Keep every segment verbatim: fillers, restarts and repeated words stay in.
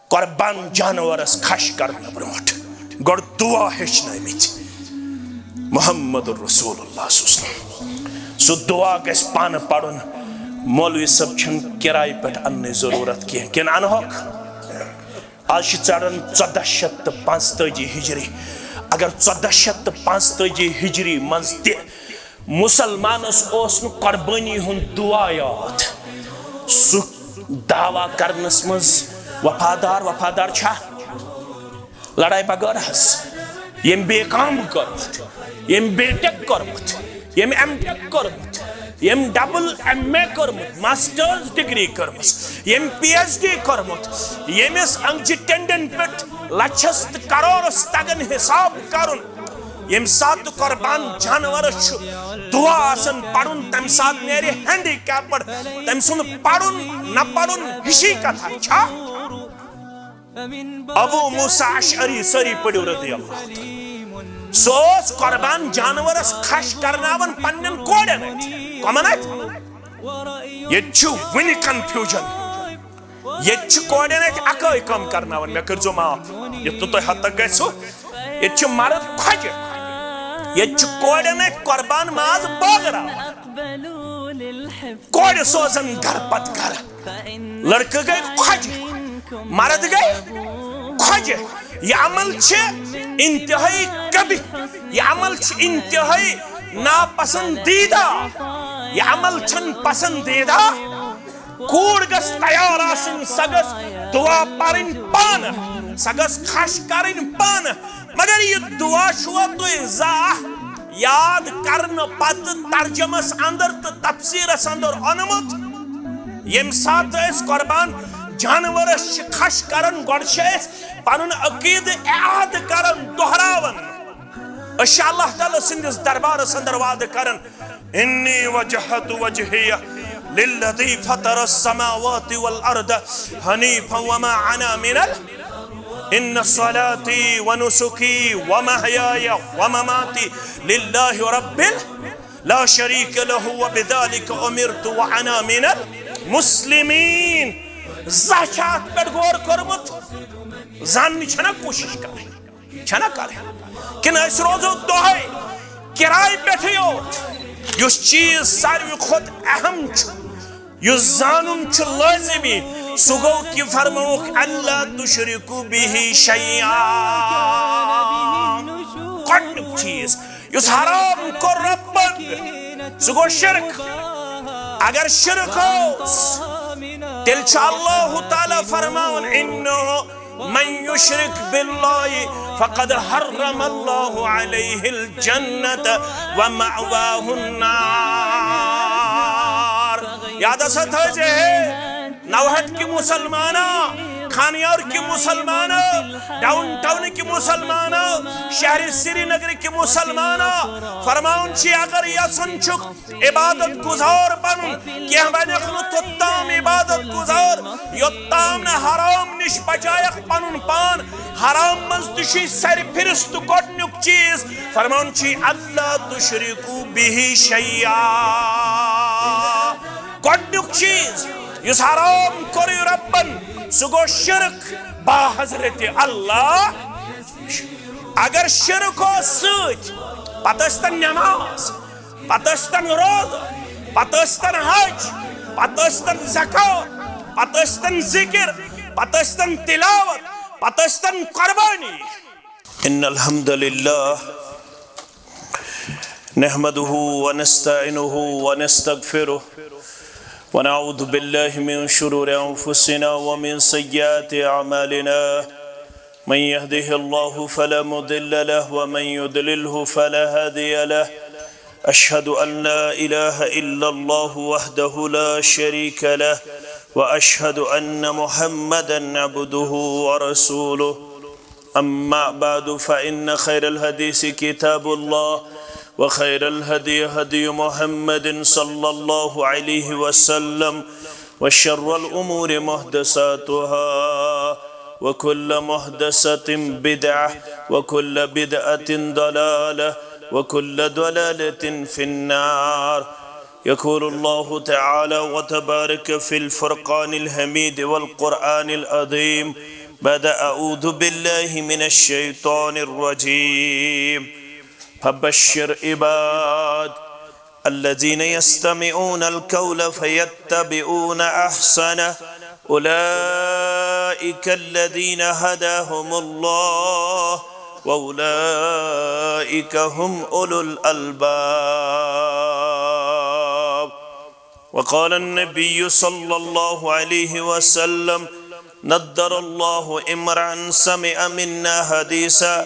قربان جانورس کھش کرنہٕ برونٛٹھ گۄڈٕ دعا ہیٚچھنٲومٕتۍ محمد رسول اللہ صلی اللہ علیہ وسلم۔ سُہ دعا گژھِ پانہٕ پرُن۔ مولوی صٲب چھُنہٕ کِرایہِ پٮ۪ٹھ اننٕچ ضروٗرت کینٛہہ، کِنہٕ انہوکھ؟ آز چھِ ژَٹان ژۄداہ شیٚتھ تہٕ پانٛژتٲجی ہجری۔ اگر ژۄداہ شیٚتھ تہٕ پانٛژتٲجی ہجری منٛز تہِ مسلمانس اوس نہٕ قربٲنی ہُنٛد دعا یاد، سُہ دعویٰ کرنس منٛز وفادار، وفادار چھا؟ لڑائی بغٲر حظ۔ ییٚمۍ بی کام کوٚرمُت، ییٚمۍ بی ٹیک کوٚرمُت، ییٚمۍ ایم ٹیک کوٚرمُت، ییٚمۍ ڈبل ایم اے کوٚرمُت، ماسٹرز ڈگری کٔرمٕژ، ییٚمۍ پی ایچ ڈی کوٚرمُت، ییٚمِس انگچہِ ٹینڈن پٮ۪ٹھ لچھس تہٕ کرورس تگن حساب کرُن، ییٚمہِ ساتہٕ قربان جانورس چھُ دعا آسان پرُن، تمہِ ساتہٕ نیرِ ہینڈی کیپڈ۔ تٔمۍ سُنٛد پرُن نہ پرُن ہِشی کتھا چھا؟ ابو موسیٰ اشعری، سٲری پٔرِو رضی اللہ تعالیٰ۔ سُہ اوس قربان جانورس کھش کرناوان پننٮ۪ن کورٮ۪ن اَتھِ۔ کمن اَتھِ؟ ییٚتہِ چھُ وُنہِ کنفیوجن۔ ییٚتہِ چھِ کورٮ۪ن اَتھِ اَکٲے کٲم کرناوان، مےٚ کٔرۍزیو معاف، یُتھ نہٕ تۄہہِ ہتک گژھِو۔ ییٚتہِ چھِ مرد کھۄجہِ، ییٚتہِ چھِ کورٮ۪ن اَتھِ قربان ماز بٲگراوان۔ کورِ سوزان گرٕ پتہٕ گرٕ۔ لڑکہٕ گٔے کھۄجہِ، مرد گٔے کھۄجہِ۔ یہِ عمل چھِ انتہٲئی قبیح، یہِ عمل چھِ انتہٲئی ناپسندیدہ، یہِ عمل چھَنہٕ پسندیدہ۔ کوٗر گٔژھ تیار آسٕنۍ، سۄ گٔژھ دعا پرٕنۍ پانہٕ، سۄ گٔژھ کھش کرٕنۍ پانہٕ۔ مگر یہِ دعا چھُوا تُہۍ زانٛہہ یاد کرنہٕ پتہٕ ترجمس اندر تہٕ تفسیرس اندر اونمُت؟ ییٚمہِ ساتہٕ أسۍ قربان جانورس چھِ کھش کران، گۄڈٕ چھِ أسۍ پنُن عقیدٕ اعادٕ کران، دۄہراوان۔ أسۍ چھِ اللہ تعالیٰ سٕنٛدِس دربارس اندر وعدٕ کران، انی وجہت وجہی للذی فطر السماوات والارض حنیفا وما انا من ال، ان صلاتی ونسکی ومحیای ومماتی للہ رب ال، لا شریک لہ وبذلک امرت وانا من المسلمین۔ زانٛہہ چھا اتھ پٮ۪ٹھ غور کوٚرمُت؟ زاننٕچ چھنا کوٗشش کرٕنۍ۔ چھنا کرٕنۍ؟ کِنہٕ أسۍ روزو دۄہے کِرایہِ پٮ۪ٹھٕے یوت؟ یُس چیٖز ساروی کھۄتہٕ اہم چھُ، یُس زانُن چھُ لٲزمی، سُہ گوٚو کہِ فرمووُکھ، "اللہ تشرکو بِہ شیئا۔" گۄڈنیُک چیٖز، یُس حرام کوٚر رۄبن، سُہ گوٚو شرک۔ اگر شرک اوس، تیٚلہِ چھُ اللہ تعالیٰ فرماوان، "انہ من یشرک باللہ فقد حرم اللہ علیہ الجنۃ ومأواہ النار۔" یاد ہسا تھٲیزِ ہے، نوہٹ کہِ مسلمانہ، خانیار کہِ مسلمانہ، ڈاؤن ٹاؤن کہِ مسلمانہ، شہر سری نگر کہِ مسلمانہ، فرماوان چھِ، اگر یژھان چھُکھ عبادت گزار بنُن، کینٛہہ بنکھ نہٕ توٚتام عبادت گزار، یوٚتام نہٕ حرام نِش بچایکھ پنُن پان۔ حرام منٛز تہِ چھُے سرِ فہرست گۄڈنیُک چیٖز۔ فرمان چھُے، "اللہ تشرکو بِہ شیئا۔" گۄڈنیُک چیٖز یُس حرام کوٚرُے رۄبن، سُہ گوٚو شرک با حضرت اللہ۔ اگر شرک اوس سۭتۍ، پتہٕ ٲسۍ تن نماز، پتہٕ ٲسۍ تن روزٕ، پتہٕ ٲسۍ تن حج، پتہٕ ٲسۍ تن زکوٰۃ، پتہٕ ٲسۍ تن ذکر، پتہٕ ٲسۍ تن تلاوت، پتہٕ ٲسۍ تن قربانی۔ ان الحمد للہ نحمده ونستعینه ونستغفره ونعوذ بالله من شرور انفسنا ومن سیئات اعمالنا۔ من يهده الله فلا مضل له ومن يضلله فلا هادي له. أشهد أن لا إله إلا الله وحده لا شريك له، وأشهد أن محمدا عبده ورسوله. أما بعد، فإن خير الحديث كتاب الله، وخير الهدي هدي محمد صلى الله عليه وسلم، وشر الأمور محدثاتها، وكل محدثة بدعة، وكل بدعة ضلالة، وكل ضلالة في النار. يقول الله تعالى وتبارك في الفرقان الحميد والقرآن العظيم: بعد أعوذ بالله من الشيطان الرجيم. فبشر عباد الذين يستمعون القول فيتبعون أحسنه، أولئك الذين هداهم الله وأولئك هم أولو الألباب. وقال النبي صلى الله عليه وسلم: نضر الله امرأ سمع منا حديثا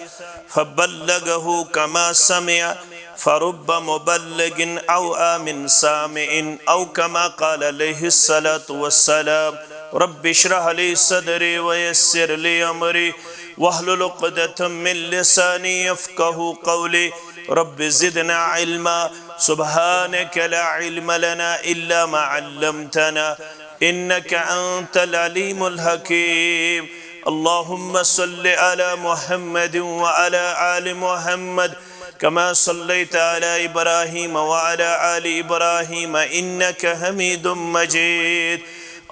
فبلغه كما سمع، فرب مبلغ أوعى من سامع، أو كما قال عليه الصلاة والسلام. رب اشرح لي صدري ويسر لي أمري واحلل عقدة من لساني يفقه قولي. رب زدنا علما. سبحانك لا علم لنا إلا ما علمتنا إنك أنت العليم الحكيم. اللهم صل على محمد وعلى آل محمد كما صليت على إبراهيم وعلى آل إبراهيم إنك حميد مجيد.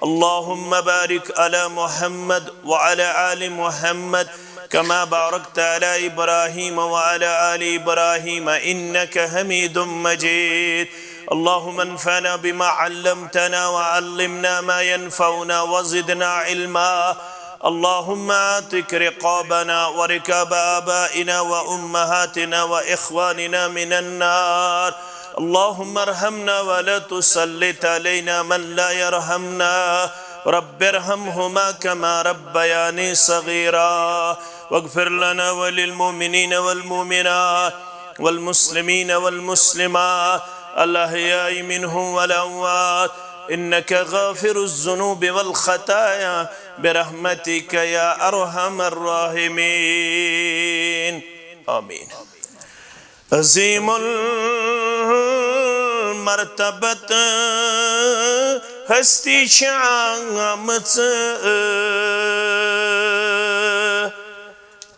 اللهم بارك على محمد وعلى آل محمد كما باركت على إبراهيم وعلى آل إبراهيم إنك حميد مجيد. اللهم انفعنا بما علمتنا وعلمنا ما ينفعنا وزدنا علما. اللهم اعتق رقابنا ورقاب آبائنا وأمهاتنا وإخواننا من النار. اللهم ارحمنا ولا تسلط علينا من لا يرحمنا. رب ارحمهما كما ربياني صغيرا. واغفر لنا وللمؤمنين والمؤمنات والمسلمين والمسلمات الأحياء منهم والأموات إنك غافر الذنوب والخطايا برحمتك يا أرحم الراحمين. آمين. عظیم المرتبت ہستی چھِ آمٕژ،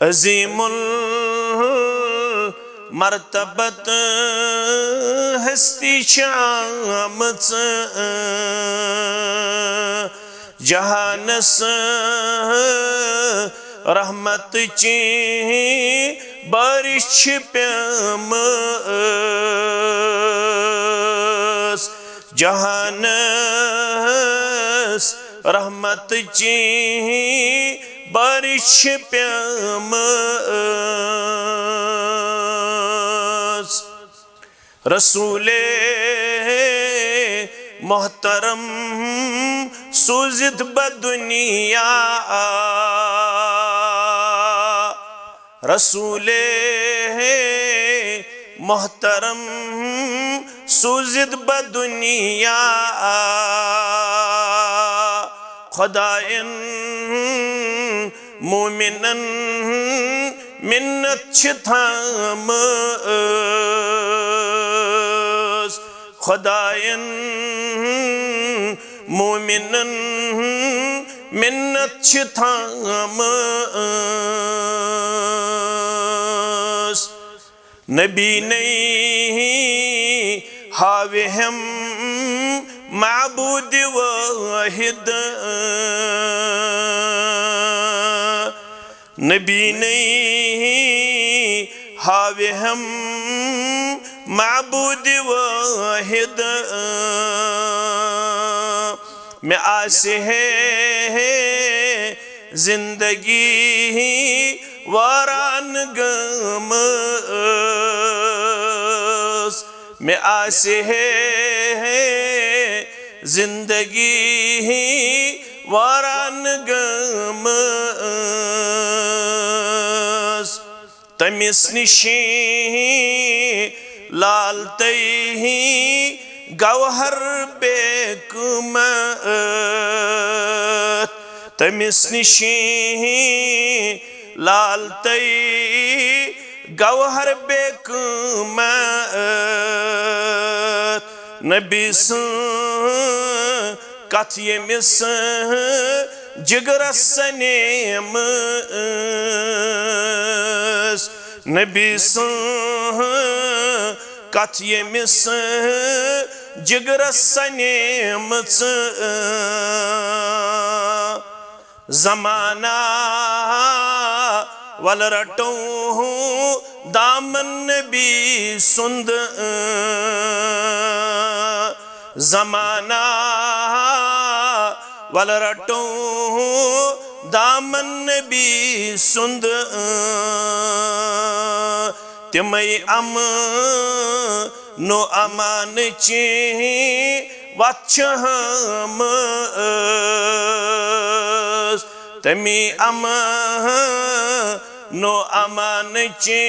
عظیم المرتبت ہستی چھِ آمٕژ، جہانس رحمتٕچ بارش چھِ پیمٕژ۔ جہانس رحمتٕچ بارش چھِ پیمٕژ۔ رسول محترم سوٗزِتھ بدُنیا، رسول محترم سوٗزِتھ بدُنیا، خدایَن مومنن منت چھِ تھٲمٕژ۔ خدایَن مومنن منت چھِ تھٲمٕژ۔ نبی نَے ہاوِ ہم معبود واحد۔ نبی نَے ہاوِ ہم معبود واحد۔ مےٚ آسہِ ہے زندگی واران گٔمٕژ۔ مےٚ آسہِ ہے زندگی واران گٔمٕژ۔ تٔمِس نِش لالتَے گوہر بے قۭمت۔ تٔمِس نِش لالتَے گوہر بے قۭمت۔ نبی سٕنٛز کتھ ییٚمِس جگرس سنیمٕژ۔ نبی سٕنٛز کتھ ییٚمِس جگرس سنیمٕژ۔ زمانہ ول رٹو دامن نبی سند۔ زمانہ ول رٹو دامن نبی سند۔ تمے امن و امان چی وتھ چھہم ٲس۔ تمی امن و امان چی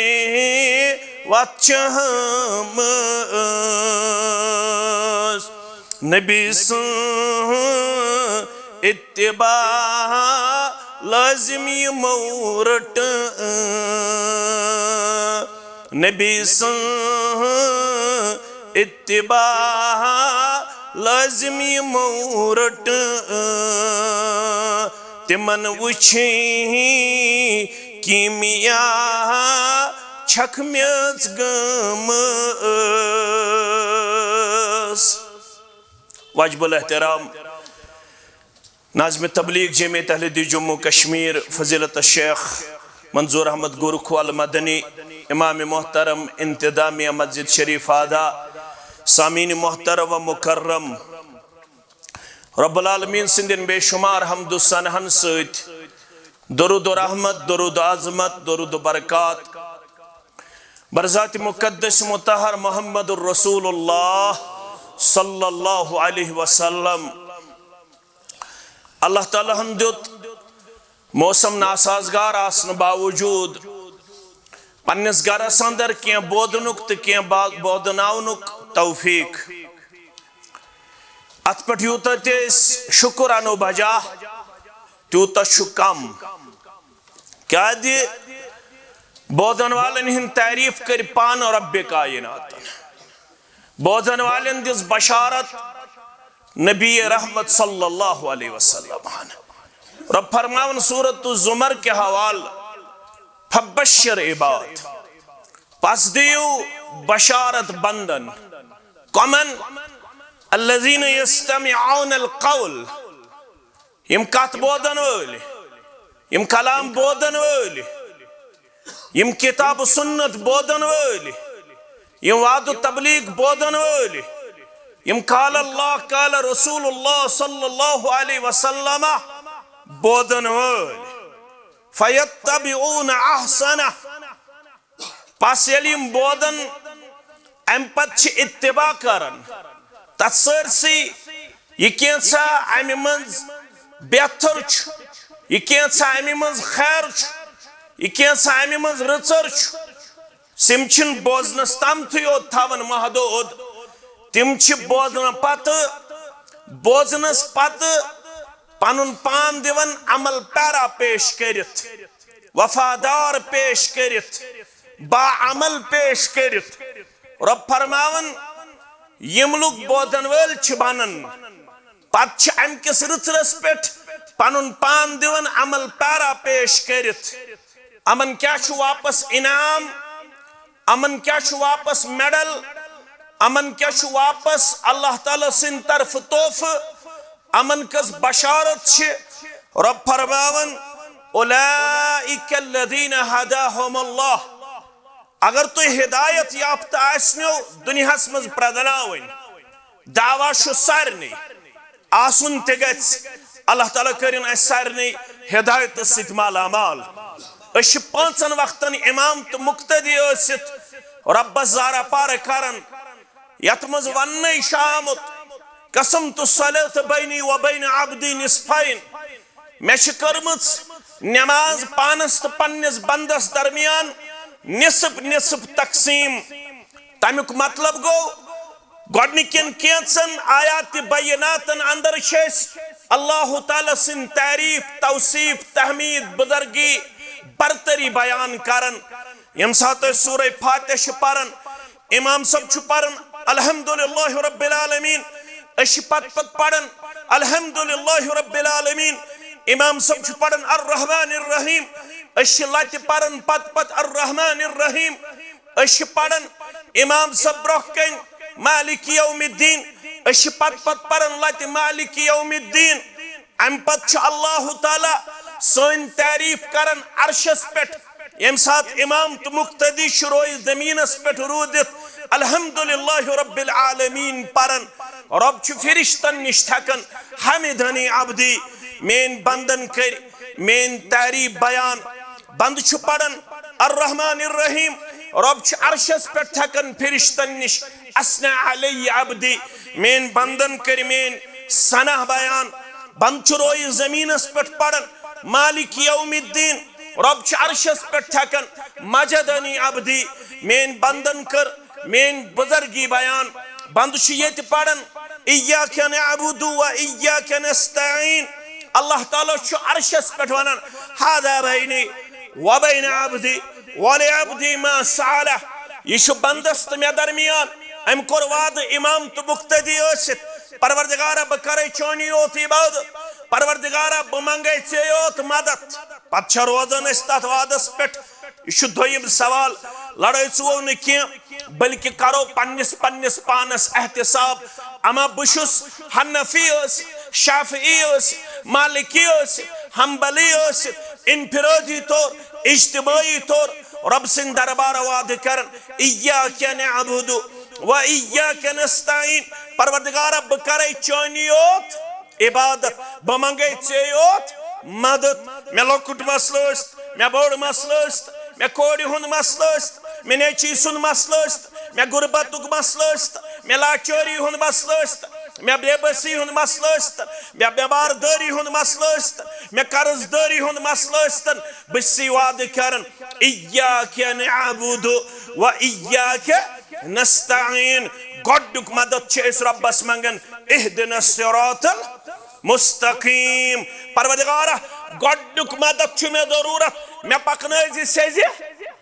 وتھ چھہم ٲس۔ نبی سن اتباع لازم یمو رٹ۔ نبی سن اتباع لازم یمو رٹ۔ تمن وچھی کیمیا چھکھ میژ گٔمٕژ۔ واجب الاحترام ناظم تبلیغ جامعہ اہل حدیث جموں کشمیر فضیلت الشیخ منظور احمد گورکھو المدنی، امام محترم انتظامیہ مسجد شریف آدھا، سامعین محترم و مکرم، رب العالمین سندین بے شمار حمد و ثناہن سۭتۍ درود و رحمت، درود و عظمت، درود و برکات بر ذات مقدس مطہر محمد الرسول اللہ صلی اللہ علیہ وسلم۔ اللہ تعالیٰ ہن دیت موسم ناسازگار آسنہٕ باوجود پننِس گرس اندر کینٛہہ بوزنُک تہٕ کینٛہہ با-، بوزناونُک توفیق۔ اتھ پٮ۪ٹھ یوٗتاہ تہِ أسۍ شُکر انو بجا، تیوٗتاہ چھُ کم۔ کیٛازِ بوزن والن ہٕنٛز تعریف کٔر پانہٕ رب کائناتن۔ بوزن والن دِژ بشارت نبی رحمت صلی اللہ علیہ وسلم۔ رب فرماون سورۃ الزمر کہِ حوالہٕ، فبشر عباد، پس دِیِو بشارت بندن۔ کمن؟ الذین یستمعون القول، یم کتھ بوزن وٲلۍ، یم کلام بوزن وٲلۍ، یم کتاب و سنت بوزن وٲلۍ، یم وعظ و تبلیغ بوزن وٲلۍ، یم قال اللہ قال رسول اللہ صلی اللہ علیہ وسلم بوزن وٲلۍ۔ فیتبعون احسنہ، پس ییٚلہِ یِم بوزن، امہِ پتہٕ چھِ اتباع کران تتھ سٲرسٕے، یہِ کینٛژھا امہِ منٛز بہتر چھُ، یہِ کینٛژھا امہِ منٛز خیر چھُ، یہِ کینٛژھا امہِ منٛز رٕژر چھُ۔ تِم چھِنہٕ بوزنس تامتھٕے یوت تھاوان محدود، تِم چھِ بوزنہٕ پتہٕ، بوزنس پتہٕ پنُن پان دِوان عمل پیرا پیش کٔرِتھ، وفادار پیش کٔرِتھ، باعمل پیش کٔرِتھ۔ رب فرماوان، یِم لُکھ بوزن وٲلۍ چھِ بنان، پتہٕ چھِ امہِ کِس رٕژرس پٮ۪ٹھ پنُن پان دِوان عمل پیرا پیش کٔرِتھ۔ یِمن کیٛاہ چھُ واپس انعام؟ یِمن کیٛاہ چھُ واپس میڈل؟ یِمن کیٛاہ چھُ واپس اللہ تعالیٰ سٕنٛدِ طرفہٕ تحفہٕ؟ یِمن کس بشارت چھِ؟ رب فرماوان، اولئک الذین ہداہم اللہ۔ اگر تُہۍ ہدایت یافتہٕ آسنو دُنیاہس منٛز پرٛزناوٕنۍ، دعویٰ چھُ سارنٕے، آسُن تہِ گژھِ۔ اللہ تعالیٰ کٔرِن اَسہِ سارنٕے ہدایتہٕ سۭتۍ مالا مال۔ أسۍ چھِ پانٛژن وقتن امام تہٕ مقتدی ٲسِتھ رۄبس زارہ پارٕ کران، یتھ منٛز وننہٕ چھُ آمُت، قسمت الصلاة بینی و بین عبدی نصفین، مےٚ چھِ کٔرمٕژ نماز پانس تہٕ پننِس بندس درمیان نصف نصف تقسیٖم۔ تمیُک مطلب گوٚو، گۄڈنِکٮ۪ن کینٛژن آیات بیناتن اندر چھِ أسۍ اللہ تعالیٰ سٕنٛدۍ تعریف، توصیف، تحمید، بزرگی، برتری بیان کران۔ ییٚمہِ ساتہٕ أسۍ سورہ فاتحہ چھِ پران، امام صٲب چھُ پران الحمدللہ رب العالمین، أسۍ چھِ پتہٕ پتہٕ پران الحمدللہ رب العالمین۔ امام صٲب چھُ پران الرحمن الرحیم، أسۍ چھِ لتہِ پران پتہٕ پتہٕ الرحمن الرحیم۔ أسۍ چھِ پران امام صٲب برونٛہہ کنہِ مالک یوم الدین، أسۍ چھِ پتہٕ پتہٕ پران لتہِ مالک یوم الدین۔ امہِ پتہٕ چھُ اللہ تعالیٰ سٲنۍ تعریف کران عرشس پٮ۪ٹھ۔ ییٚمہِ ساتہٕ امام تہٕ مقتدی چھُ رویہِ زٔمیٖنس پٮ۪ٹھ روٗدِتھ الحمدللہ رب العالمین پران، رۄب چھُ فرشتن نِش تھکان، حمدنی عبدی، میٲنۍ بندن کٔرۍ میٲنۍ تعریف بیان۔ بندٕ چھُ پران الرحمن الرحیم، رۄب چھُ عرشس پٮ۪ٹھ تھکان فرشتن نِش، اثنی علی عبدی، میٲنۍ بندن کٔرۍ میٲنۍ ثنا بیان۔ بندٕ چھُ رویہِ زٔمیٖنس پٮ۪ٹھ پران مالک یوم الدین، رۄب چھُ عرشس پٮ۪ٹھ تھکان، مجدنی عبدی، میٲنۍ بندن کٔر میٲنۍ بزرگی بیان۔ بندٕ چھُ ییٚتہِ پران ایاک نعبد و ایاک نستعین، اللہ تعالیٰ چھُ عرشس پٮ۪ٹھ ونان، هذا بینی و بین عبدی ولعبدی ما سألہ۔ یہِ چھُ بندس تہٕ مےٚ درمیان۔ أمۍ کوٚر وعدٕ امام تہٕ مقتدی ٲسِتھ، پروردگارا، بہٕ کرے چٲنی یوت عبادت، پروردگارا، بہٕ منگے ژےٚ یوت مدد۔ پتہٕ چھا روزان أسۍ تتھ وعدس پٮ۪ٹھ؟ یہِ چھُ دوٚیِم سوال۔ لڑٲے ژُوو نہٕ کینٛہہ، بلکہِ کرو پننِس پننِس پانس احتساب۔ اما بہٕ چھُس حنفی ٲسِتھ، شافعی ٲسِتھ، مالکی ٲسِتھ، حنبلی ٲسِتھ، انفرادی طور، اجتماعی طور رۄب سٕنٛدِ دربارٕ وعدٕ کران، ایاک نعبد و ایاک نستعین، پروردگارا، بہٕ کرے چٲنی یوت عبادت، بہٕ منگے ژےٚ یوت مدد۔ مےٚ لۄکُٹ مسلہٕ ٲسِتھ، مےٚ بوٚڑ مسلہٕ ٲسِتھ، مےٚ کورِ ہُنٛد مسلہٕ ٲسِتھ، مےٚ نیٚچی سُنٛد مسلہٕ ٲسِتھ، مےٚ غربتُک مسلہٕ ٲسِتھ، مےٚ لاچٲری ہُنٛد مسلہٕ ٲسِتھ، مےٚ بے بسی ہُنٛد مسلہٕ ٲسِتھ، مےٚ بے باردٲری ہُنٛد مسلہٕ ٲسِتھ، مےٚ قرض دٲری ہُنٛد مسلہٕ ٲسِتھ، بہٕ چھُسے وعدٕ کران، ایاک نعبد و ایاک نستعین۔ گۄڈنیُک مدد چھِ أسۍ رۄبس منگان، اہدنا الصراط المستقیم۔ پروردگارا، گۄڈنیُک مدد چھُ مےٚ ضروٗرت، مےٚ پکنٲوزِ سیٚزِ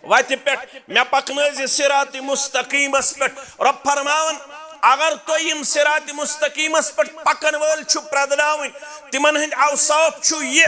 وتہِ پٮ۪ٹھ، مےٚ پکنٲوزِ صراط مستقیمس پٮ۪ٹھ۔ رۄب فرماوان، اگر تُہۍ یِم صراط مستقیمس پٮ۪ٹھ پکن وٲلۍ چھِو پرٛزناوٕنۍ، تِمن ہٕنٛدۍ اوصاف چھُ یہِ،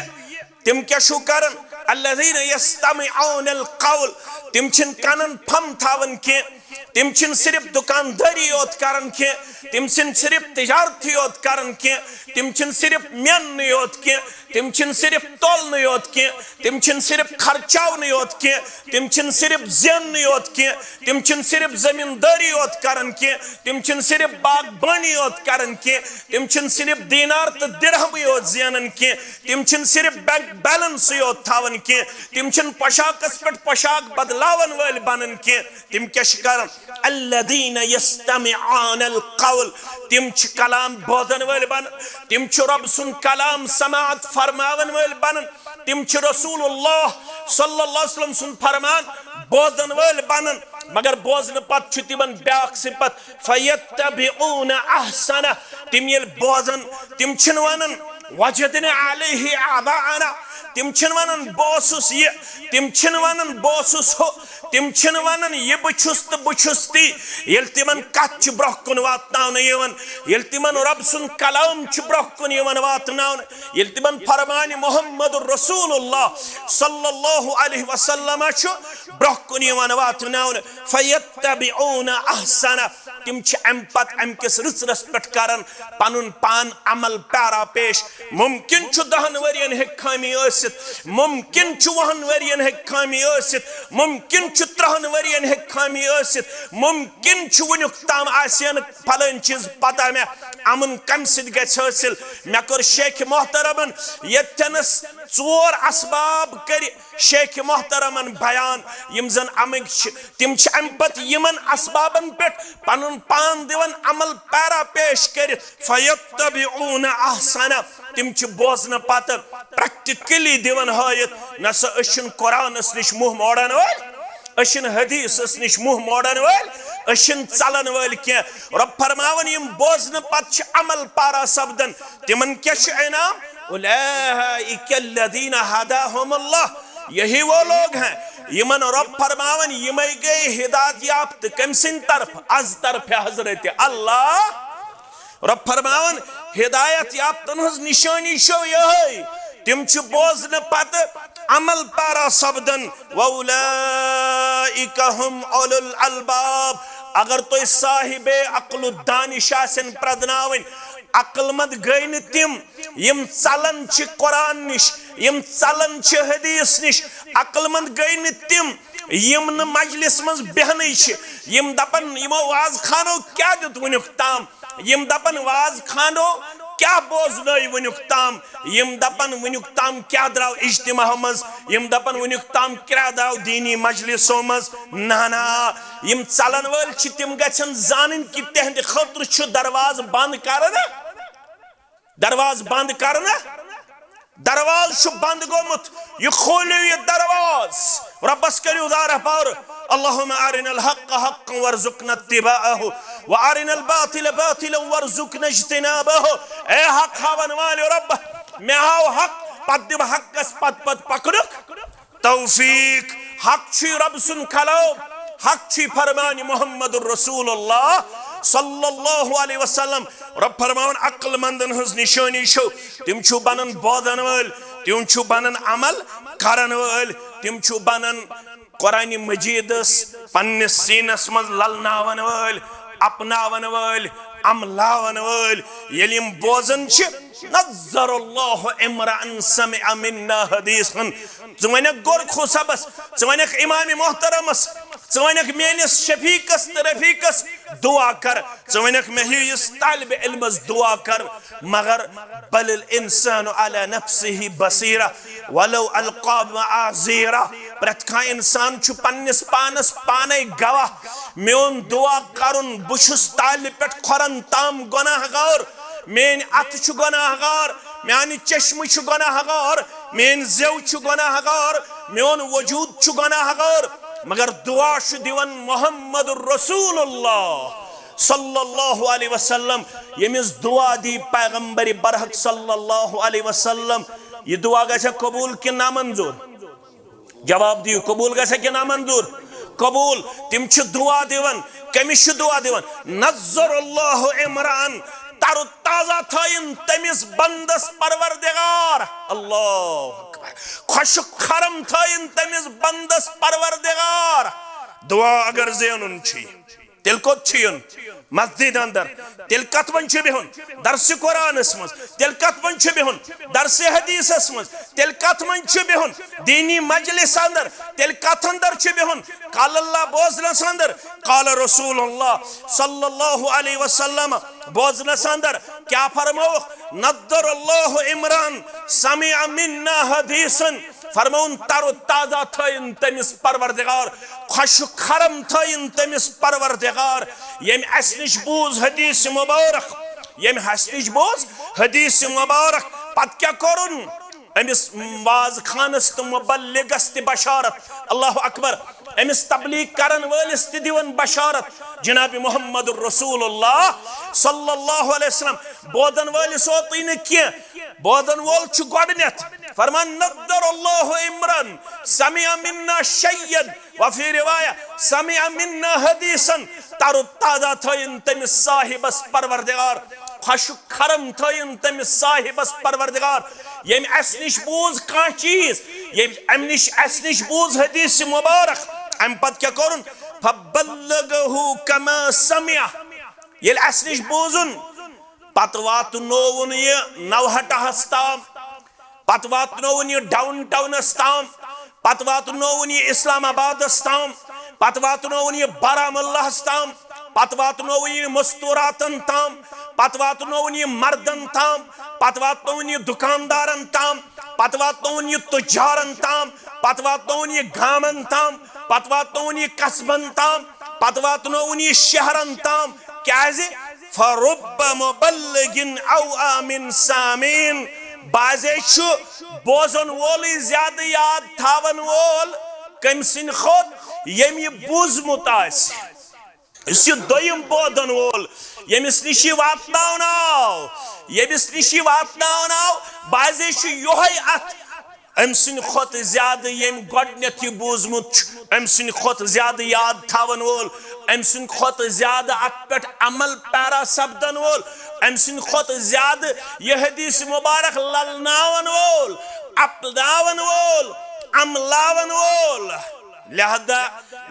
تِم کیٛاہ چھِو کران؟ الذین یستمعون القول، تِم چھِنہٕ کنن پھم تھاوان کینٛہہ، تِم چھِنہٕ صرف دُکاندٲری یوت کران کینٛہہ، تِم چھِنہٕ صرف تجارتٕے یوت کران کینٛہہ، تِم چھِنہٕ صرف میننٕے یوت کینٛہہ، تِم چھِنہٕ صرف تولنٕے یوت کینٛہہ، تِم چھِنہٕ صرف خرچاونٕے یوت کینٛہہ، تِم چھِنہٕ صرف زیننٕے یوت کینٛہہ، تِم چھِنہٕ صرف زٔمیٖندٲری یوت کران کینٛہہ، تِم چھِنہٕ صرف باغبٲنی یوت کران کینٛہہ، تِم چھِنہٕ صرف دینار تہٕ درہمٕے یوت زینان کینٛہہ، تِم چھِنہٕ صرف بینک بیلنسٕے یوت تھاوان کینٛہہ، تِم چھِنہٕ پوشاکس پٮ۪ٹھ پوشاک بدلاون وٲلۍ بنان کینٛہہ۔ تِم کیٛاہ چھِ کران؟ الذین یستمعون القول، تِم چھِ کلام بوزن وٲلۍ بنان، تِم چھِ رۄب سُنٛد کلام سماعت فرماون وٲلۍ بنان، تِم چھِ رسول اللہ صلی اللہ علیہ وسلم سُنٛد فرمان بوزن وٲلۍ بنان۔ مگر بوزنہٕ پتہٕ چھُ تِمن بیٛاکھ صفت، فیتبعون احسنہ، تِم ییٚلہِ بوزن، تِم چھِنہٕ ونان وجدنا علیہ آباءنا، تِم چھِنہٕ ونان بہٕ اوسُس یہِ، تِم چھِنہٕ ونان بہٕ اوسُس ہُہ، تِم چھِنہٕ ونان یہِ بہٕ چھُس تہٕ بہٕ چھُس تی۔ ییٚلہِ تِمن کتھ چھِ برونٛہہ کُن واتناونہٕ یِوان، ییٚلہِ تِمن رۄب سُنٛد کلام چھُ برونٛہہ کُن یِوان واتناونہٕ، ییٚلہِ تِمن فرمان محمد رسول اللہ صلی اللہ علیہ وسلم چھُ برونٛہہ کُن یِوان واتناونہٕ، فیتبعون احسنہ، تِم چھِ امہِ پتہٕ امہِ کِس رٕژرس پٮ۪ٹھ کران پنُن پان عمل پیرا پیش۔ ممکن چھُ دہن ؤرین ہیٚکہِ خٲمی ٲسِتھ، ممکن چھُ وُہن ؤرین ہیٚکہِ خٲمی ٲسِتھ، ممکن چھُ ترٕہن ؤرین ہیٚکہِ خٲمی ٲسِتھ، ممکن چھُ وُنیُک تام آسہِ ہے نہٕ پھلٲنۍ چیٖز پتہ مےٚ امن کمہِ سۭتۍ گژھِ حٲصِل۔ مےٚ کٔر شیخ محترمن ییٚتھٮ۪نس ژور اسباب کٔرۍ شیخ محترمن بیان، یِم زن امٕکۍ چھِ، تِم چھِ امہِ پتہٕ یِمن اسبابن پٮ۪ٹھ پنُن پان دِوان عمل پیرا پیش کٔرِتھ، فیتبعون احسنہ، تِم چھِ بوزنہٕ پتہٕ پریکٹیکلی دِوان ہٲیِتھ، نہ سا أسۍ چھِنہٕ قرآنس نِش منہ موڑن وٲلۍ، أسۍ چھِنہٕ حدیثس نِش منہ موڑن وٲلۍ، أسۍ چھِنہٕ ژلن وٲلۍ کینٛہہ۔ رۄب فرماوان، یِم بوزنہٕ پتہٕ چھِ عمل پیرا سپدان، تِمن کیٛاہ چھُ انعام؟ اولئک الذین ہداہم اللہ، یہی وہ لوگ ہیں، یِمن رۄب فرماوان، یِمے گٔے ہدایت یافتہٕ۔ کٔمۍ سٕنٛدِ طرفہٕ؟ از طرفِ حضرت اللہ۔ رۄب فرماوان، ہدایت یافتن ہٕنٛز نشٲنی چھو یہے، تِم چھِ بوزنہٕ پتہٕ عمل پیرا سپدن۔ وَأُولَٰئِكَ هُمْ أُولُو الْأَلْبَابِ۔ اگر تُہۍ صاحب عقل و دانش آسن پرٛزناوٕنۍ، عقل مند گٔے نہٕ تِم یِم ژلان چھِ قرآن نِش، یِم ژلان چھِ حدیث نِش۔ عقل مند گٔے نہٕ تِم یِم نہٕ مجلس منٛز بیہنٕے چھِ، یِم دپان یِمو واز خانو کیٛاہ دیُت وُنیُک تام، یِم دپان واز خانو کیٛاہ بوزنٲے وُنیُک تام، یِم دپان وُنیُک تام کیٛاہ درٛاو اجتماع منٛز، یِم دپان وُنیُک تام کیٛاہ درٛاو دینی مجلسو منٛز۔ نہ نہ، یِم ژلن وٲلۍ چھِ، تِم گژھن زانٕنۍ کہِ تِہنٛدِ خٲطرٕ چھُ دروازٕ بنٛد کرنہٕ، دروازٕ بنٛد کرنہٕ، دروازٕ چھُ بنٛد گوٚمُت۔ یہِ کھوٗلِو یہِ دروازٕ، رۄبس کٔرِو دارہ پارٕ۔ اللهم أرنا الحق حقا وارزقنا اتباعه وأرنا الباطل باطلا وارزقنا اجتنابه۔ اے حق ہاون والہِ رۄب، مےٚ ہاو حق، پتہٕ دِ حقس پتہٕ پتہٕ پکنُک توفیق۔ حق چھُے رۄب سُنٛد کلام، حق چھُے فرمان محمد رسول اللہ صلی اللہ علیہ وسلم۔ رۄب فرماوان عقل مندن ہٕنٛز نشٲنی چھو، تِم چھِو بنان بوزن وٲلۍ، تِم چھِو بنان عمل کرن وٲلۍ، تِم چھِو بنان قرآن مجیدس پننِس سیٖنس منٛز للناون وٲلۍ، اپناون وٲلۍ، عملاون وٲلۍ۔ ییٚلہِ یِم بوزان چھِ، نظر اللہ امرأ سمع منا حدیثا۔ ژٕ ونکھ گورکھو صٲبس، ژٕ ونکھ امام محترمس، ژٕ ونکھ میٲنِس شفیقس تہٕ رفیقس دعا کر، ژٕ ونکھ مےٚ ہِوِس طالب علمس دعا کر، مگر بل الانسان علی نفسہ بصیرہ ولو القی معاذیرہ۔ پرٛٮ۪تھ کانٛہہ انسان چھُ پننِس پانس پانے گواہ۔ میون دعا کرُن، بہٕ چھُس تالہِ پٮ۪ٹھ کھۄرن تام گۄناہ گار، میٲنۍ اتھٕ چھِ گۄناہ گار، میانہِ چشمہٕ چھِ گۄناہ گار، میٲنۍ زیو چھِ گۄناہ گار، میون وجود چھُ گۄناہ گار، مگر دعا چھُ دِوان محمد رسول اللہ صلی اللہ علیہ وسلم۔ ییٚمِس دعا دی پیغمبر برحق صلی اللہ علیہ وسلم، یہِ دعا گژھِ قبول کِنہٕ نامنظور؟ جواب دِیِو، قبول گژھِ کِنہٕ نامنظور؟ قبول۔ تِم چھِ دعا دِوان۔ کٔمِس چھِ دعا دِوان؟ نظر اللہ امرأن، تر و تازہ تھٲیِن تٔمِس بندس پروردگار۔ اللہ اکبر۔ خۄشک خرم تھٲیِن تٔمِس بندس پروردگار۔ دعا اگر زینُن چھُ، تیٚلہِ کوٚت چھُ یُن؟ مسجد اندر۔ تیٚلہِ کتھ منٛز چھُ بِہُن؟ درسِ قرآنس منٛز۔ تیٚلہِ کتھ منٛز چھُ بِہُن؟ درسِ حدیثس منٛز۔ تیٚلہِ کتھ منٛز چھُ بِہُن؟ دینی مجلس اندر۔ تیٚلہِ کتھ اندر چھُ بِہُن؟ قال اللہ بوزنس اندر، قال رسول اللہ صلی اللہ علیہ وسلم بوزنس اندر۔ کیا فرمووُکھ؟ نظر اللہ امرأن سمع منا حدیثا۔ فرمووُن، تر و تازہ تھٲیِن تٔمِس پروردگار، خۄشک خرم تھٲیِن تٔمِس پروردگار۔ ییٚمۍ اسہِ نِش بوٗز حدیث مبارک، ییٚمۍ اسہِ نِش بوٗز حدیث مبارک، پتہٕ کیٛاہ کوٚرُن؟ أمِس واز خانس تہٕ مبلغس تہِ بشارت۔ اللہ اکبر۔ أمِس تبلیغ کرن وٲلِس تہِ دِوان بشارت۔ جناب محمد رسول اللہ صلی اللہ علیہ وسلم بوزن وٲلِس اوتُے نہٕ کینٛہہ، بوزن وول چھُ گۄڈٕنیتھ فرمان، نظر اللہ امرأن سمع منا شیئا وفی روایہ سمع منا حدیثا۔ تر و تازہ تھٲیِن تٔمِس صاحبس پروردگار، خۄشک خرم تھٲیِن تٔمِس صاحبس پروردگار۔ ییٚمۍ اسہِ نِش بوٗز کانٛہہ چیٖز، ییٚمۍ امہِ نِش اسہِ نِش بوٗز حدیث مبارک، امہِ پتہٕ کیٛاہ کوٚرُن؟ فبلغہ کما سمع۔ ییٚلہِ اسہِ نِش بوٗزُن، پتہٕ واتنووُن یہِ نوہٹاہس تام، پتہٕ واتنووُن یہِ ڈاؤن ٹاؤنس تام، پتہٕ واتنووُن یہِ اسلام آبادس تام، پتہٕ واتنووُن یہِ بارہمولاہس تام، پتہٕ واتنووُن یہِ مستوراتن تام، پتہٕ واتنووُن یہِ مردن تام، پتہٕ واتنووُن یہِ دُکاندارن تام، پتہٕ واتنووُن یہِ تجارن تام، پتہٕ واتنووُن یہِ گامن تام، پتہٕ واتنووُن یہِ قصبن تام، پتہٕ واتنووُن یہِ شہرن تام۔ کیازِ؟ فرب مبلغ اوعی من سامع۔ بعضے چھُ بوزن وولٕے زیادٕ یاد تھاون وول کٔمۍ سٕنٛدِ کھۄتہٕ، ییٚمۍ یہِ بوٗزمُت آسہِ۔ یُس یہِ دوٚیِم بوزن وول، ییٚمِس نِش یہِ واتناونہٕ آو، ییٚمِس نِش یہِ واتناونہٕ آو، بعضے چھُ یِہوٚے اتھ أمۍ سٕنٛدِ کھۄتہٕ زیادٕ ییٚمۍ گۄڈٕنیتھ یہِ بوٗزمُت چھُ، أمۍ سٕنٛدِ کھۄتہٕ زیادٕ یاد تھاون وول، أمۍ سٕنٛدِ کھۄتہٕ زیادٕ اتھ پٮ۪ٹھ عمل پیرا سپدن وول، أمۍ سٕنٛدِ کھۄتہٕ زیادٕ یہِ حدیث مبارک للناون وول، اپناون وول، لاون وول۔ لہذا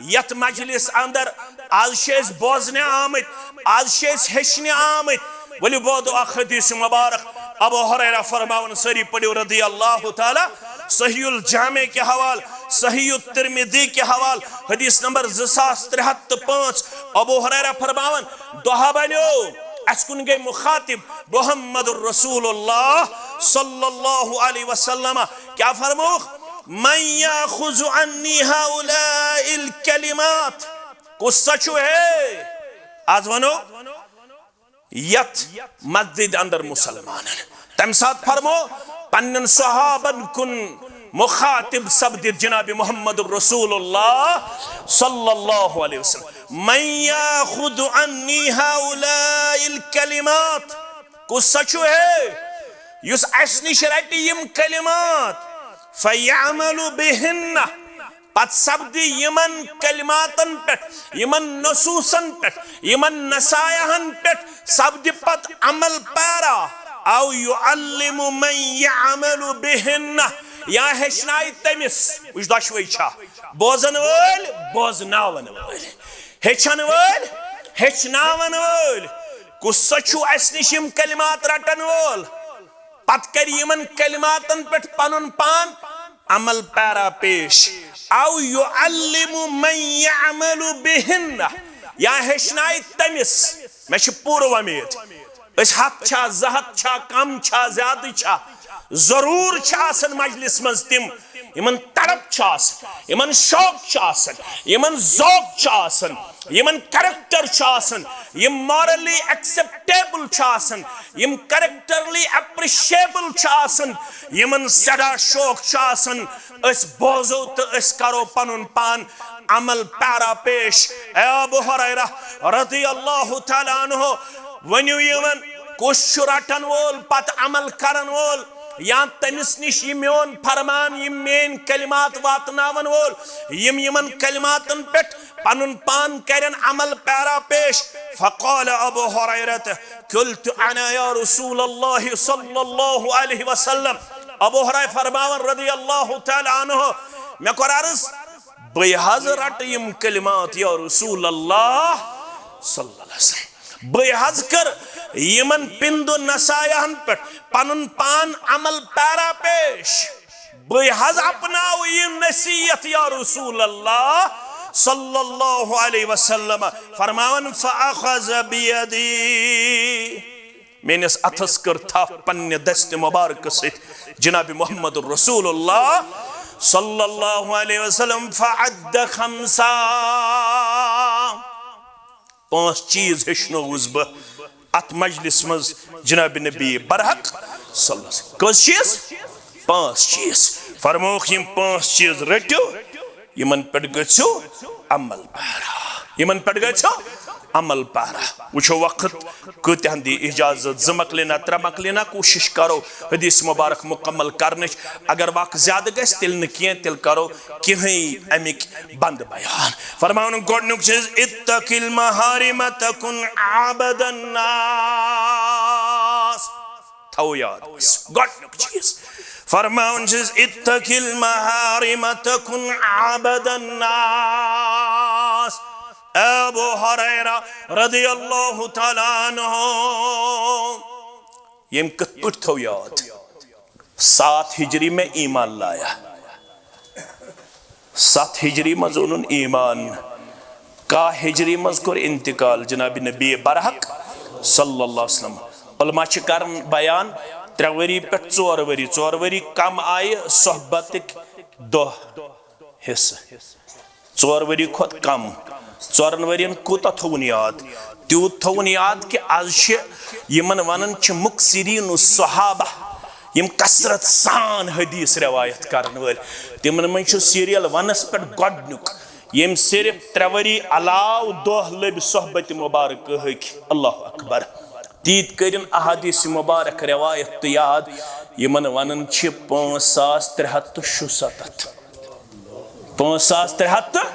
یتھ مجلس اندر از چھِ أسۍ بوزنہِ آمٕتۍ، از چھِ أسۍ ہیٚچھنہِ آمٕتۍ۔ ؤلِو بوزو اکھ حدیث مبارک۔ ابو ہریرہ فرماوان، سٲری پٔرِو رضی اللہ تعالیٰ، صحیح الجامع کہِ حوالہٕ، صحیح الترمذی کہِ حوالہٕ، حدیث نمبر زٕ ساس ترٛےٚ ہتھ تہٕ پانٛژھ۔ ابو ہریرہ فرماوان، دۄہا بنیو، اسہِ کُن گٔے مخاطب محمد رسول اللہ صلی اللہ علیہ وسلم۔ کیا فرمووُکھ؟ من یاخذ عنی هؤلاء الکلمات؟ کُس سا چھُ ہے؟ از ونو یتھ مسجد اندر مسلمانن۔ تمہِ ساتہٕ فرمو پننٮ۪ن صحابن کُن مخاطب سپدِتھ جناب محمد رسول اللہ صلی اللہ علیہ وسلم، من یاخذ عنی هؤلاء الکلمات؟ کُس سا چھُ ہے یُس اسہِ نِش رٹہِ یِم کلمات؟ فیعمل بہن، پتہٕ سپدِ یِمن کلماتن پٮ۪ٹھ، یِمن نصوصن پٮ۪ٹھ، یِمن نصایحن پٮ۪ٹھ سپدِ پتہٕ عمل پیرا۔ او یعلم من یعمل بہن، یا ہیٚچھنایہِ تٔمِس۔ وٕچھ، دۄشوے چھا؟ بوزن وٲلۍ، بوزناون وٲلۍ، ہیٚچھن وٲلۍ، ہیٚچھناون وٲلۍ۔ کُس سا چھُ اسہِ نِش یِم کلمات رٹن وول؟ پتہٕ کرِ یِمن کلماتن پٮ۪ٹھ پنُن پان عمل پیرا پیش۔ او یعلم من یعمل بہن، یا ہیٚچھنایہِ تٔمِس۔ مےٚ چھِ پوٗرٕ وۄمید، أسۍ ہتھ چھا، زٕ ہتھ چھا، کم چھا، زیادٕ چھا، ضروٗر چھِ آسان مجلس منٛز تِم، یِمن تڑپ چھِ آسان، یِمن شوق چھُ آسان، یِمن ذوق چھُ آسان، یِمن کریکٹر چھُ آسان، یِم مارلی ایکسپٹیبل چھِ آسان، یِم کریکٹرلی اپریشیبل چھِ آسان، یِمن سیدا شوق چھُ آسان، أسۍ بوزو تہٕ أسۍ کرو پنُن پان عمل پیرا پیش۔ اے ابو ہریرہ رضی اللہ تعالیٰ عنہ، ؤنِو یِمن، کُس چھُ رٹن وول، پتہٕ عمل کرن وول، یا تٔمِس نِش یہِ میون فرمان، یِم میٲنۍ کلمات واتناون وول، یِم یِمن کلماتن پٮ۪ٹھ پنُن پان کرن عمل پیرا پیش؟ فقال ابو ہریرہ، قلت انا یا رسول اللہ صلی اللہ علیہ وسلم۔ ابو ہریرہ فرماوان رضی اللہ تعالیٰ عنہ، مےٚ کوٚر عرض، بے حض رٹ یم کلمات یا رسول اللہ صلی اللہ علیہ وسلم۔ بے حض کر یمن پند و نصایحن پہ پنن پان عمل پیرا پیش۔ بے حض اپناو یہ نصیحت یا رسول اللہ صلی اللہ علیہ وسلم۔ فرماون، فاخذ بیدی، میٲنِس اتھس کٔر تھپھ پننہِ دستِ مبارکہٕ سۭتۍ جناب محمد رسول اللہ صلی اللہ علیہ وسلم۔ فعد خمسا، پانٛژھ چیٖز ہیٚچھنووُس بہٕ اتھ مجلس منٛز جناب نبی برحق صلی اللہ علیہ وسلم۔ کٔژ چیٖز؟ پانٛژھ چیٖز۔ فرمووُکھ، یِم پانٛژھ چیٖز رٔٹِو، یِمن پٮ۪ٹھ گٔژھِو عمل پیرا۔ یِمن پٮ۪ٹھ گٔژھِو عمل پیرا۔ وٕچھو وقت کۭتیاہن دی اجازت، زٕ مۄکلے نا، ترٛےٚ مۄکلے نا، کوٗشِش کرو حدیث مبارک مکمل کرنٕچ۔ اگر وقت زیادٕ گژھِ، تیٚلہِ نہٕ کینٛہہ، تیٚلہِ کرو کینٛہہ امیِکۍ بند بیان۔ فرماوُن گۄڈٕنیُک چیٖز، اتق المحارم تکن عبد الناس۔ تھاو یاد، گۄڈنیُک چیٖز فرماوان چھِس، اتق المحارم تکن عبد الناس۔ اے ابو ہریرہ رضی اللہ تعالیٰ عنہ، یم کتھ پٲٹھۍ تھاو یاد؟ سات ہجری میں ایمان لایا۔ ستھ ہجری منٛز اوٚنُن ایمان، کاہ ہجری منٛز کوٚر انتقال جناب نبی برحق صلی اللہ علیہ وسلم۔ علماء چھِ کران بیان، ترٛےٚ ؤری پٮ۪ٹھ ژور ؤری، ژور ؤری کم آیہِ صحبتٕکۍ دۄہ حصہٕ، ژور ؤری کھۄتہٕ کم۔ ژورن ؤرین کوٗتاہ تھوٚوُن یاد؟ تیوٗت تھوٚوُن یاد کہِ از چھِ یِمن ونان چھِ مُکثرین الصحابہ، یِم کثرت سان حدیث روایت کرن وٲلۍ۔ تِمن منٛز چھُ سیریل ونس پٮ۪ٹھ گۄڈنیُک، ییٚمۍ صرف ترٛےٚ ؤری علاوٕ دۄہ لٔبۍ صحبت مبارکہٕکۍ۔ اللہ اکبر۔ تیٖتۍ کٔرِن احادیث مبارک روایت تہٕ یاد، یِمن ونان چھِ پانٛژھ ساس ترٛےٚ ہتھ تہٕ شُستتھ۔ پانٛژھ ساس ترٛےٚ ہتھ تہٕ،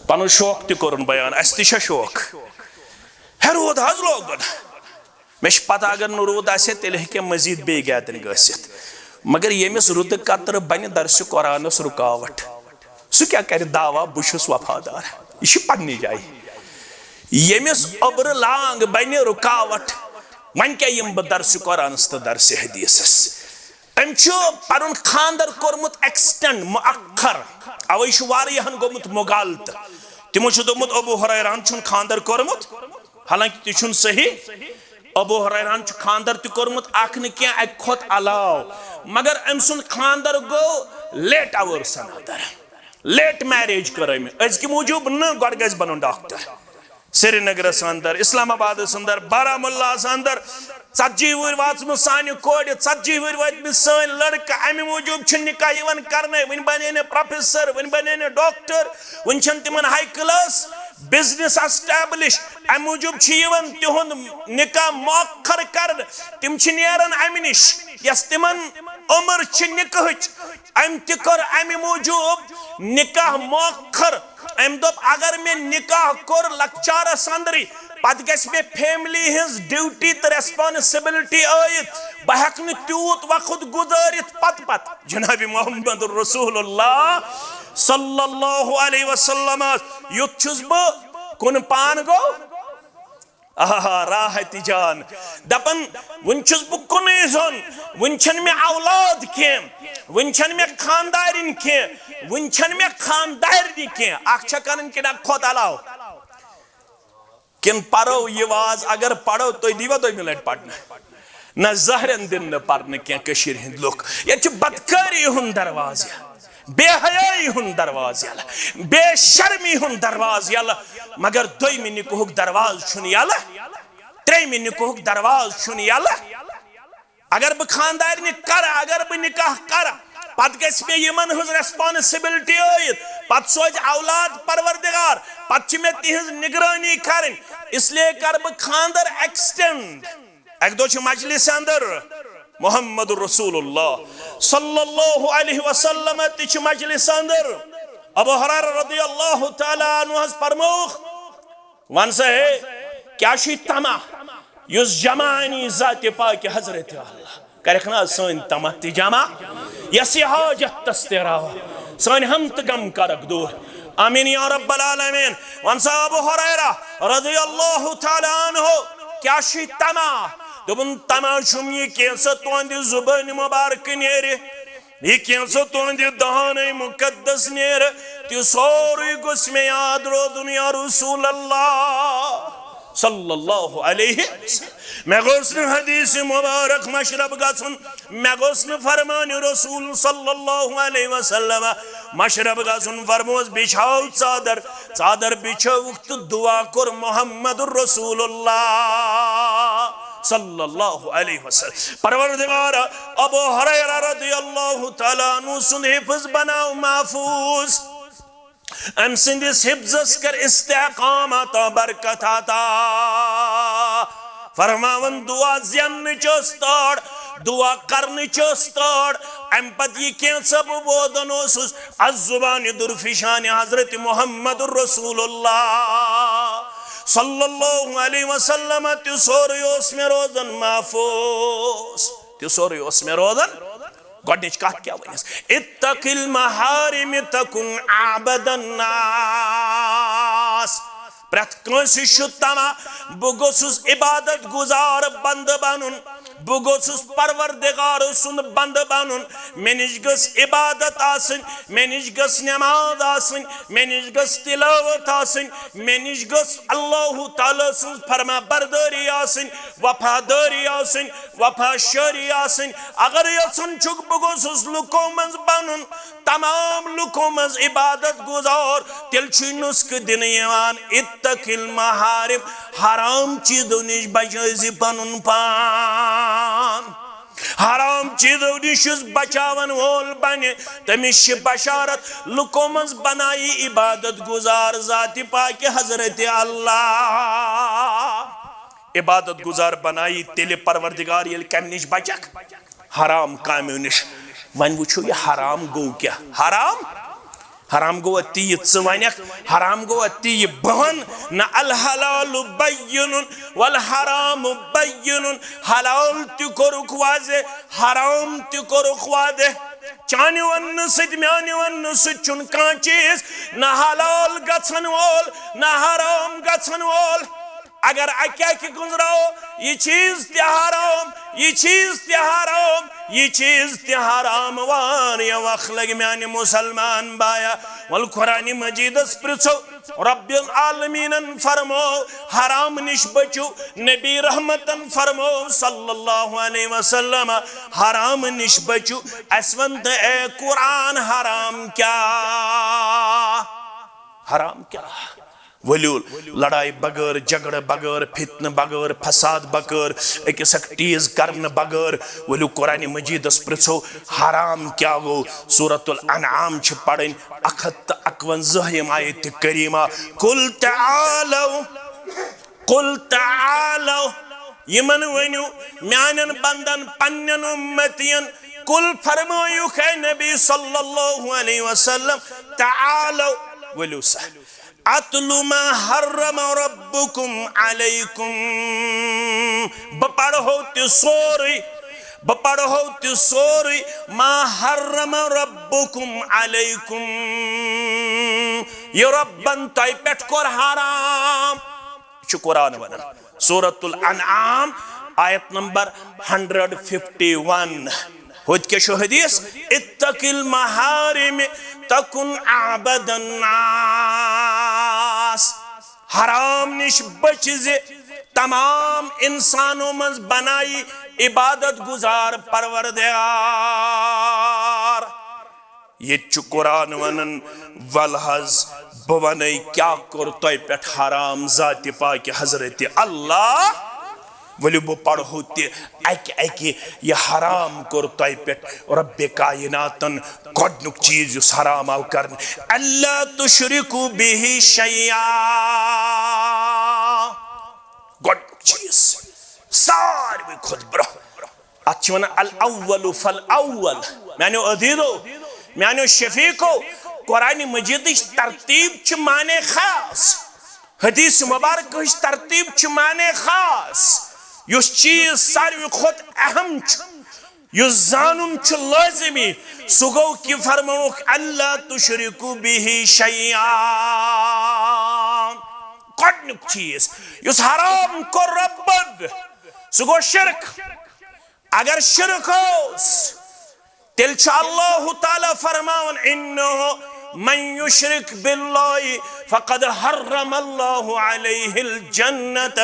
پنُن شوق تہِ کوٚرُن بیان، اسہِ تہِ چھا شوق؟ ہے، روٗد حظ لوگُن۔ مےٚ چھِ پتہ، اگر نہٕ روٗد آسہِ ہے، تیٚلہِ ہیٚکہِ ہے مزید بیٚیہِ گیدرِنگ ٲسِتھ۔ مگر ییٚمِس رُدٕ قطرٕ بنہِ درسِ قرآنس رُکاوٹھ، سُہ کیٛاہ کرِ دعویٰ بہٕ چھُس وفادار؟ یہِ چھِ پننہِ جایہِ۔ ییٚمِس اوٚبرٕ لانگ بنہِ رُکاوٹھ، وۄنۍ کیٛاہ یِمہٕ بہٕ درسِ قرآنس تہٕ درسِ حدیثس؟ أمۍ چھُ پنُن خانٛدر کوٚرمُت extend، مؤخر، اوے چھُ واریاہن گوٚمُت مغالطہٕ۔ تِمو چھُ دوٚپمُت ابو ہریرہن چھُنہٕ خانٛدر کوٚرمُت، حالانکہ تہِ چھُنہٕ صحیح۔ ابو ہریرہن چھُ خانٛدر تہِ کوٚرمُت، اکھ نہٕ کینٛہہ، اکہِ کھۄتہٕ علاوٕ، مگر أمۍ سُنٛد خانٛدر گوٚو late hours اندر، late marriage کٔر أمۍ۔ أزکہِ موٗجوٗب نہٕ، گۄڈٕ گژھِ بنُن ڈاکٹر۔ سرینگرس اندر، اسلام آبادس اندر، بارہمولاہس اندر ژتجی وُہرۍ وٲژمٕژ سانہِ کورِ، ژتجی وُہرۍ وٲتمٕتۍ سٲنۍ لڑکہٕ، امہِ موٗجوٗب چھُ نکاح یِوان کرنہٕ۔ وۄنۍ بنے نہٕ پروفیسر، وۄنۍ بنے نہٕ ڈاکٹر، وۄنۍ چھنہٕ تِمن high class business establish۔ امہِ موٗجوٗب چھُ یِوان تِہُنٛد نکاح مؤخر کرنہٕ۔ تِم چھِ نیران امہِ نِش یۄس تِمن عمر چھِ نکاحٕچ۔ أمۍ تہِ کوٚر اَمہِ موٗجوٗب نکاح مؤخر۔ أمۍ دوٚپ، اگر مےٚ نکاح کوٚر لۄکچارس اندرٕے، پتہٕ گژھِ مےٚ family ہٕنٛز duty تہٕ responsibility عٲید۔ بہٕ ہٮ۪کہٕ نہٕ تیوٗت وقت گُزٲرِتھ پتہٕ پتہٕ۔ جناب محمد رسول اللہ صلی اللہ علیہ وسلم، یُتھ چھُس بہٕ۔ کُن پان گوٚو؟ آہا، راحت جان۔ دپان، وُنہِ چھُس بہٕ کُنُے زوٚن، وُنہِ چھَنہٕ مےٚ اولاد کینٛہہ، وُنہِ چھَنہٕ مےٚ خاندارِنۍ کینٛہہ، وُنہِ چھَنہٕ مےٚ خاندارنہِ کینٛہہ۔ اکھ چھا کران کِنہٕ اکھ کھۄتہٕ علاوٕ؟ کِنہٕ پرو یہِ واز؟ اگر پرو، تُہۍ دیٖوا دوٚیمہِ لٹہِ پرنہٕ؟ نہ، زہرن دِن نہٕ پرنہٕ کینٛہہ کٔشیٖرِ ہٕنٛدۍ لُکھ۔ ییٚتہِ چھُ بدکٲری ہُنٛد دروازٕ یلہٕ، بے حیٲیی ہُنٛد دروازٕ یلہٕ، بے شرمی ہُنٛد دروازٕ یلہٕ، مگر دوٚیمہِ نکاحُک دروازٕ چھُنہٕ یلہٕ، ترٛیٚیمہِ نکاحُک دروازٕ چھُنہٕ یلہٕ۔ اگر بہٕ خاندارنہِ کرٕ، اگر بہٕ نکاح کرٕ، پتہٕ گژھِ مےٚ یِمن ہٕنٛز responsibility عٲید، پتہٕ سوزِ اولاد پروردگار، پتہٕ چھِ مےٚ تِہنٛز نگرٲنی کرٕنۍ، اس لیے کرٕ بہٕ خاندر extend۔ اکہِ دۄہ چھِ مجلس اندر محمد رسول اللہ صلی اللہ علیہ وسلم تہِ چھِ مجلس اندر۔ ابو ہریرہ رضی اللہ تعالیٰ عنہ حض فرمووُکھ، وَن سا ہے، کیٛاہ چھُے طمع یُس جمع اَنی ذاتِ پاکہِ حضرت اللہ؟ کَرٮ۪کھ نہ حظ سٲنۍ طمع تہِ جمع؟ یۄس یہِ حاجت تَس تہِ روا، سٲنۍ ہم تہٕ غم کَرَکھ دوٗر۔ آمین یا رب العالمین۔ وَن سا ابو ہریرہ رضی اللہ تعالیٰ عنہ، کیٛاہ چھُے طمع؟ دوٚپُن، طمع چھُم یہِ، کینٛژھا تُہنٛدِ زُبٲنہِ مُبارکہٕ نیرِ، یہِ کینٛژھا تُہنٛدِ دہانَے مُقدس نیرِ، تہِ سورُے گوٚژھ مےٚ یاد روزُن یا رسول اللہ صلی اللہ علیہ وسلم۔ مےٚ گوٚژھ نہٕ حدیث مبارک مشرب گژھُن، مےٚ گوٚژھ نہٕ فرمان رسول صلی اللہ علیہ وسلم مشرب گژھُن۔ فرموس، بِچھاو ژادر، ژادر بِچھٲوٕکھ تہٕ دعا کوٚر محمد رسول اللہ صلی اللہ علیہ وسلم۔ پروردگار، ابو ہریرہ رضی اللہ تعالیٰ عنہ سُنٛد حفظ بناو محفوظ۔ أمۍ سٕنٛدِس حفظس کر استحکام عطا، برکت عطا۔ فرماوان، دعا زیننٕچ ٲس تٲڑ، دعا کرنٕچ ٲس تٲڑ۔ امہِ پتہٕ یہِ کینٛژھا بہٕ بوزان اوسُس از زبانِ درفشانِ حضرت محمد رسول اللہ صلی اللہ علیہ وسلم، تہِ سورُے اوس مےٚ روزان محفوظ، تہِ سورُے اوس مےٚ روزان۔ گۄڈٕنِچ کتھ کیٛاہ ؤنِس؟ اتق المحارم تکن اعبد الناس۔ پرٛٮ۪تھ کٲنٛسہِ چھُ طمع، بہٕ گوٚژھُس عبادت گُزار بندٕ بنُن، بہٕ گوٚژھُس پروردگار سُنٛد بندٕ بنُن، مےٚ نِش گٔژھ عبادت آسٕنۍ، مےٚ نِش گٔژھ نماز آسٕنۍ، مےٚ نِش گٔژھ تلاوت آسٕنۍ، مےٚ نِش گٔژھ اللہ تعالیٰ سٕنٛز فرما بردٲری آسٕنۍ، وفادٲری آسٕنۍ، وفا شٲری آسٕنۍ۔ اگر یژھان چھُکھ بہٕ گوٚژھُس لُکو منٛز بنُن، تمام لُکو منٛز عبادت گُزار، تیٚلہِ چھُے نُسخہٕ دِنہٕ یِوان، اتق المحارم، حرام چیٖزو نِش بچٲوزِ پنُن پان۔ حرام چیٖزو نِش یُس بچاون وول بنہِ، تٔمِس چھِ بشارت، لُکو منٛز بنایی عبادت گُزار ذاتِ پاکہِ حضرت اللہ۔ عبادت گُزار بنایی تیٚلہِ پروردگار، ییٚلہِ کمہِ نِش بچکھ؟ حرام کامیو نِش۔ وۄنۍ وٕچھِو، یہِ حرام گوٚو کیٛاہ؟ حرام، حرام گوٚو تی یہِ ژٕ ونکھ، حرام گوٚو تی یہِ بہٕ ونہٕ۔ نہ، الحلال بین والحرام بین۔ حلال تہِ کوٚرُکھ واضح، حرام تہِ کوٚرُکھ واضح۔ چانہِ وننہٕ سۭتۍ، میانہِ وننہٕ سۭتۍ چھُنہٕ کانٛہہ چیٖز نہ حلال گژھن وول، نہ حرام گژھن وول۔ اگر اکہِ اکہِ گُزرو، یہِ چیٖز تہِ حرام، یہِ چیٖز تہِ حرام، یہِ چیٖز تہِ حرام، واریاہ وقت لگہِ میانہِ مسلمان بایا۔ ول قرآن مجیدس پرژھو، رب العالمینن فرمو، حرام نش بچو۔ نبی رحمتن فرمو صلی اللہ علیہ وسلم، حرام نش بچو۔ اس ون تہٕ اے قرآن، حرام کیا؟ حرام کیا؟ ؤلِو لڑایہِ بغٲر، جھگڑٕ بغٲر، فتنہٕ بغٲر، فساد بغٲر، أکِس اکھ ٹیٖز کرنہٕ بغٲر۔ ؤلِو قرآن مجیدس پرژھو، حرام کیا گوٚو؟ سورۃ الانعام چھِ پرٕنۍ، اکھ ہتھ تہٕ اکونزہِم آیت کریمہ۔ قل تعالوا، قل تعالوا، یِمن ؤنِو، میانٮ۪ن بندن، پننٮ۪ن امتین۔ قل، فرمٲیُکھ اے نبی صلی اللہ علیہ وسلم، تعالوا، ؤلِو سا۔ اتل ما حرم ربکم علیکم۔ بہٕ پرہو تہِ سورُے، بہٕ پرہو تہِ سورُے۔ ما حرم ربکم علیکم۔ یہِ رۄبن تۄہہِ پٮ۪ٹھ کوٚر حرام۔ چھُ قرآن ونان۔ سورۃ الانعام، آیت نمبر ہنڈریڈ ففٹی ون۔ ہوٚتہِ کیٛاہ چھُ حدیث؟ اتق المحارم تکن اعبد الناس۔ حرام نِش بٔچ زِ تمام انسانو منٛز بنایی عبادت گزار پروردگار۔ ییٚتہِ چھُ قرآن ونان، ول حظ، بہٕ ونے کیٛاہ کوٚر تۄہہِ پٮ۪ٹھ حرام ذاتِ پاکہِ حضرت اللہ۔ ؤلِو بہٕ پرہو تہِ اکہِ اکہِ، یہِ حرام کوٚر تۄہہِ پٮ۪ٹھ رب کائناتن۔ گۄڈنیُک چیٖز یُس حرام آو کرنہٕ، اللہ تشرکوا بہ شیئا۔ گۄڈنیُک چیٖز، ساروٕے کھۄتہٕ برونٛہہ، اتھ چھِ ونان الاول فالاول۔ میانیو عزیزو، میانیو شفیقو، قرآن مجیدٕچ ترتیب چھِ معنی خاص، حدیث مبارکٕچ ترتیب چھِ معنی خاص۔ یُس چیٖز ساروٕے کھۄتہٕ اہم چھُ، یُس زانُن چھُ لٲزمی، سُہ گوٚو کہِ فرمووُکھ، اللہ تشرکوا بہ شیئا۔ گۄڈنیُک چیٖز یُس حرام کوٚر رۄبن، سُہ گوٚو شرک۔ اگر شرک اوس، تیٚلہِ چھُ اللہ تعالیٰ فرماوان، انہ من یشرک باللہ فقد حرم اللہ علیہ الجنۃ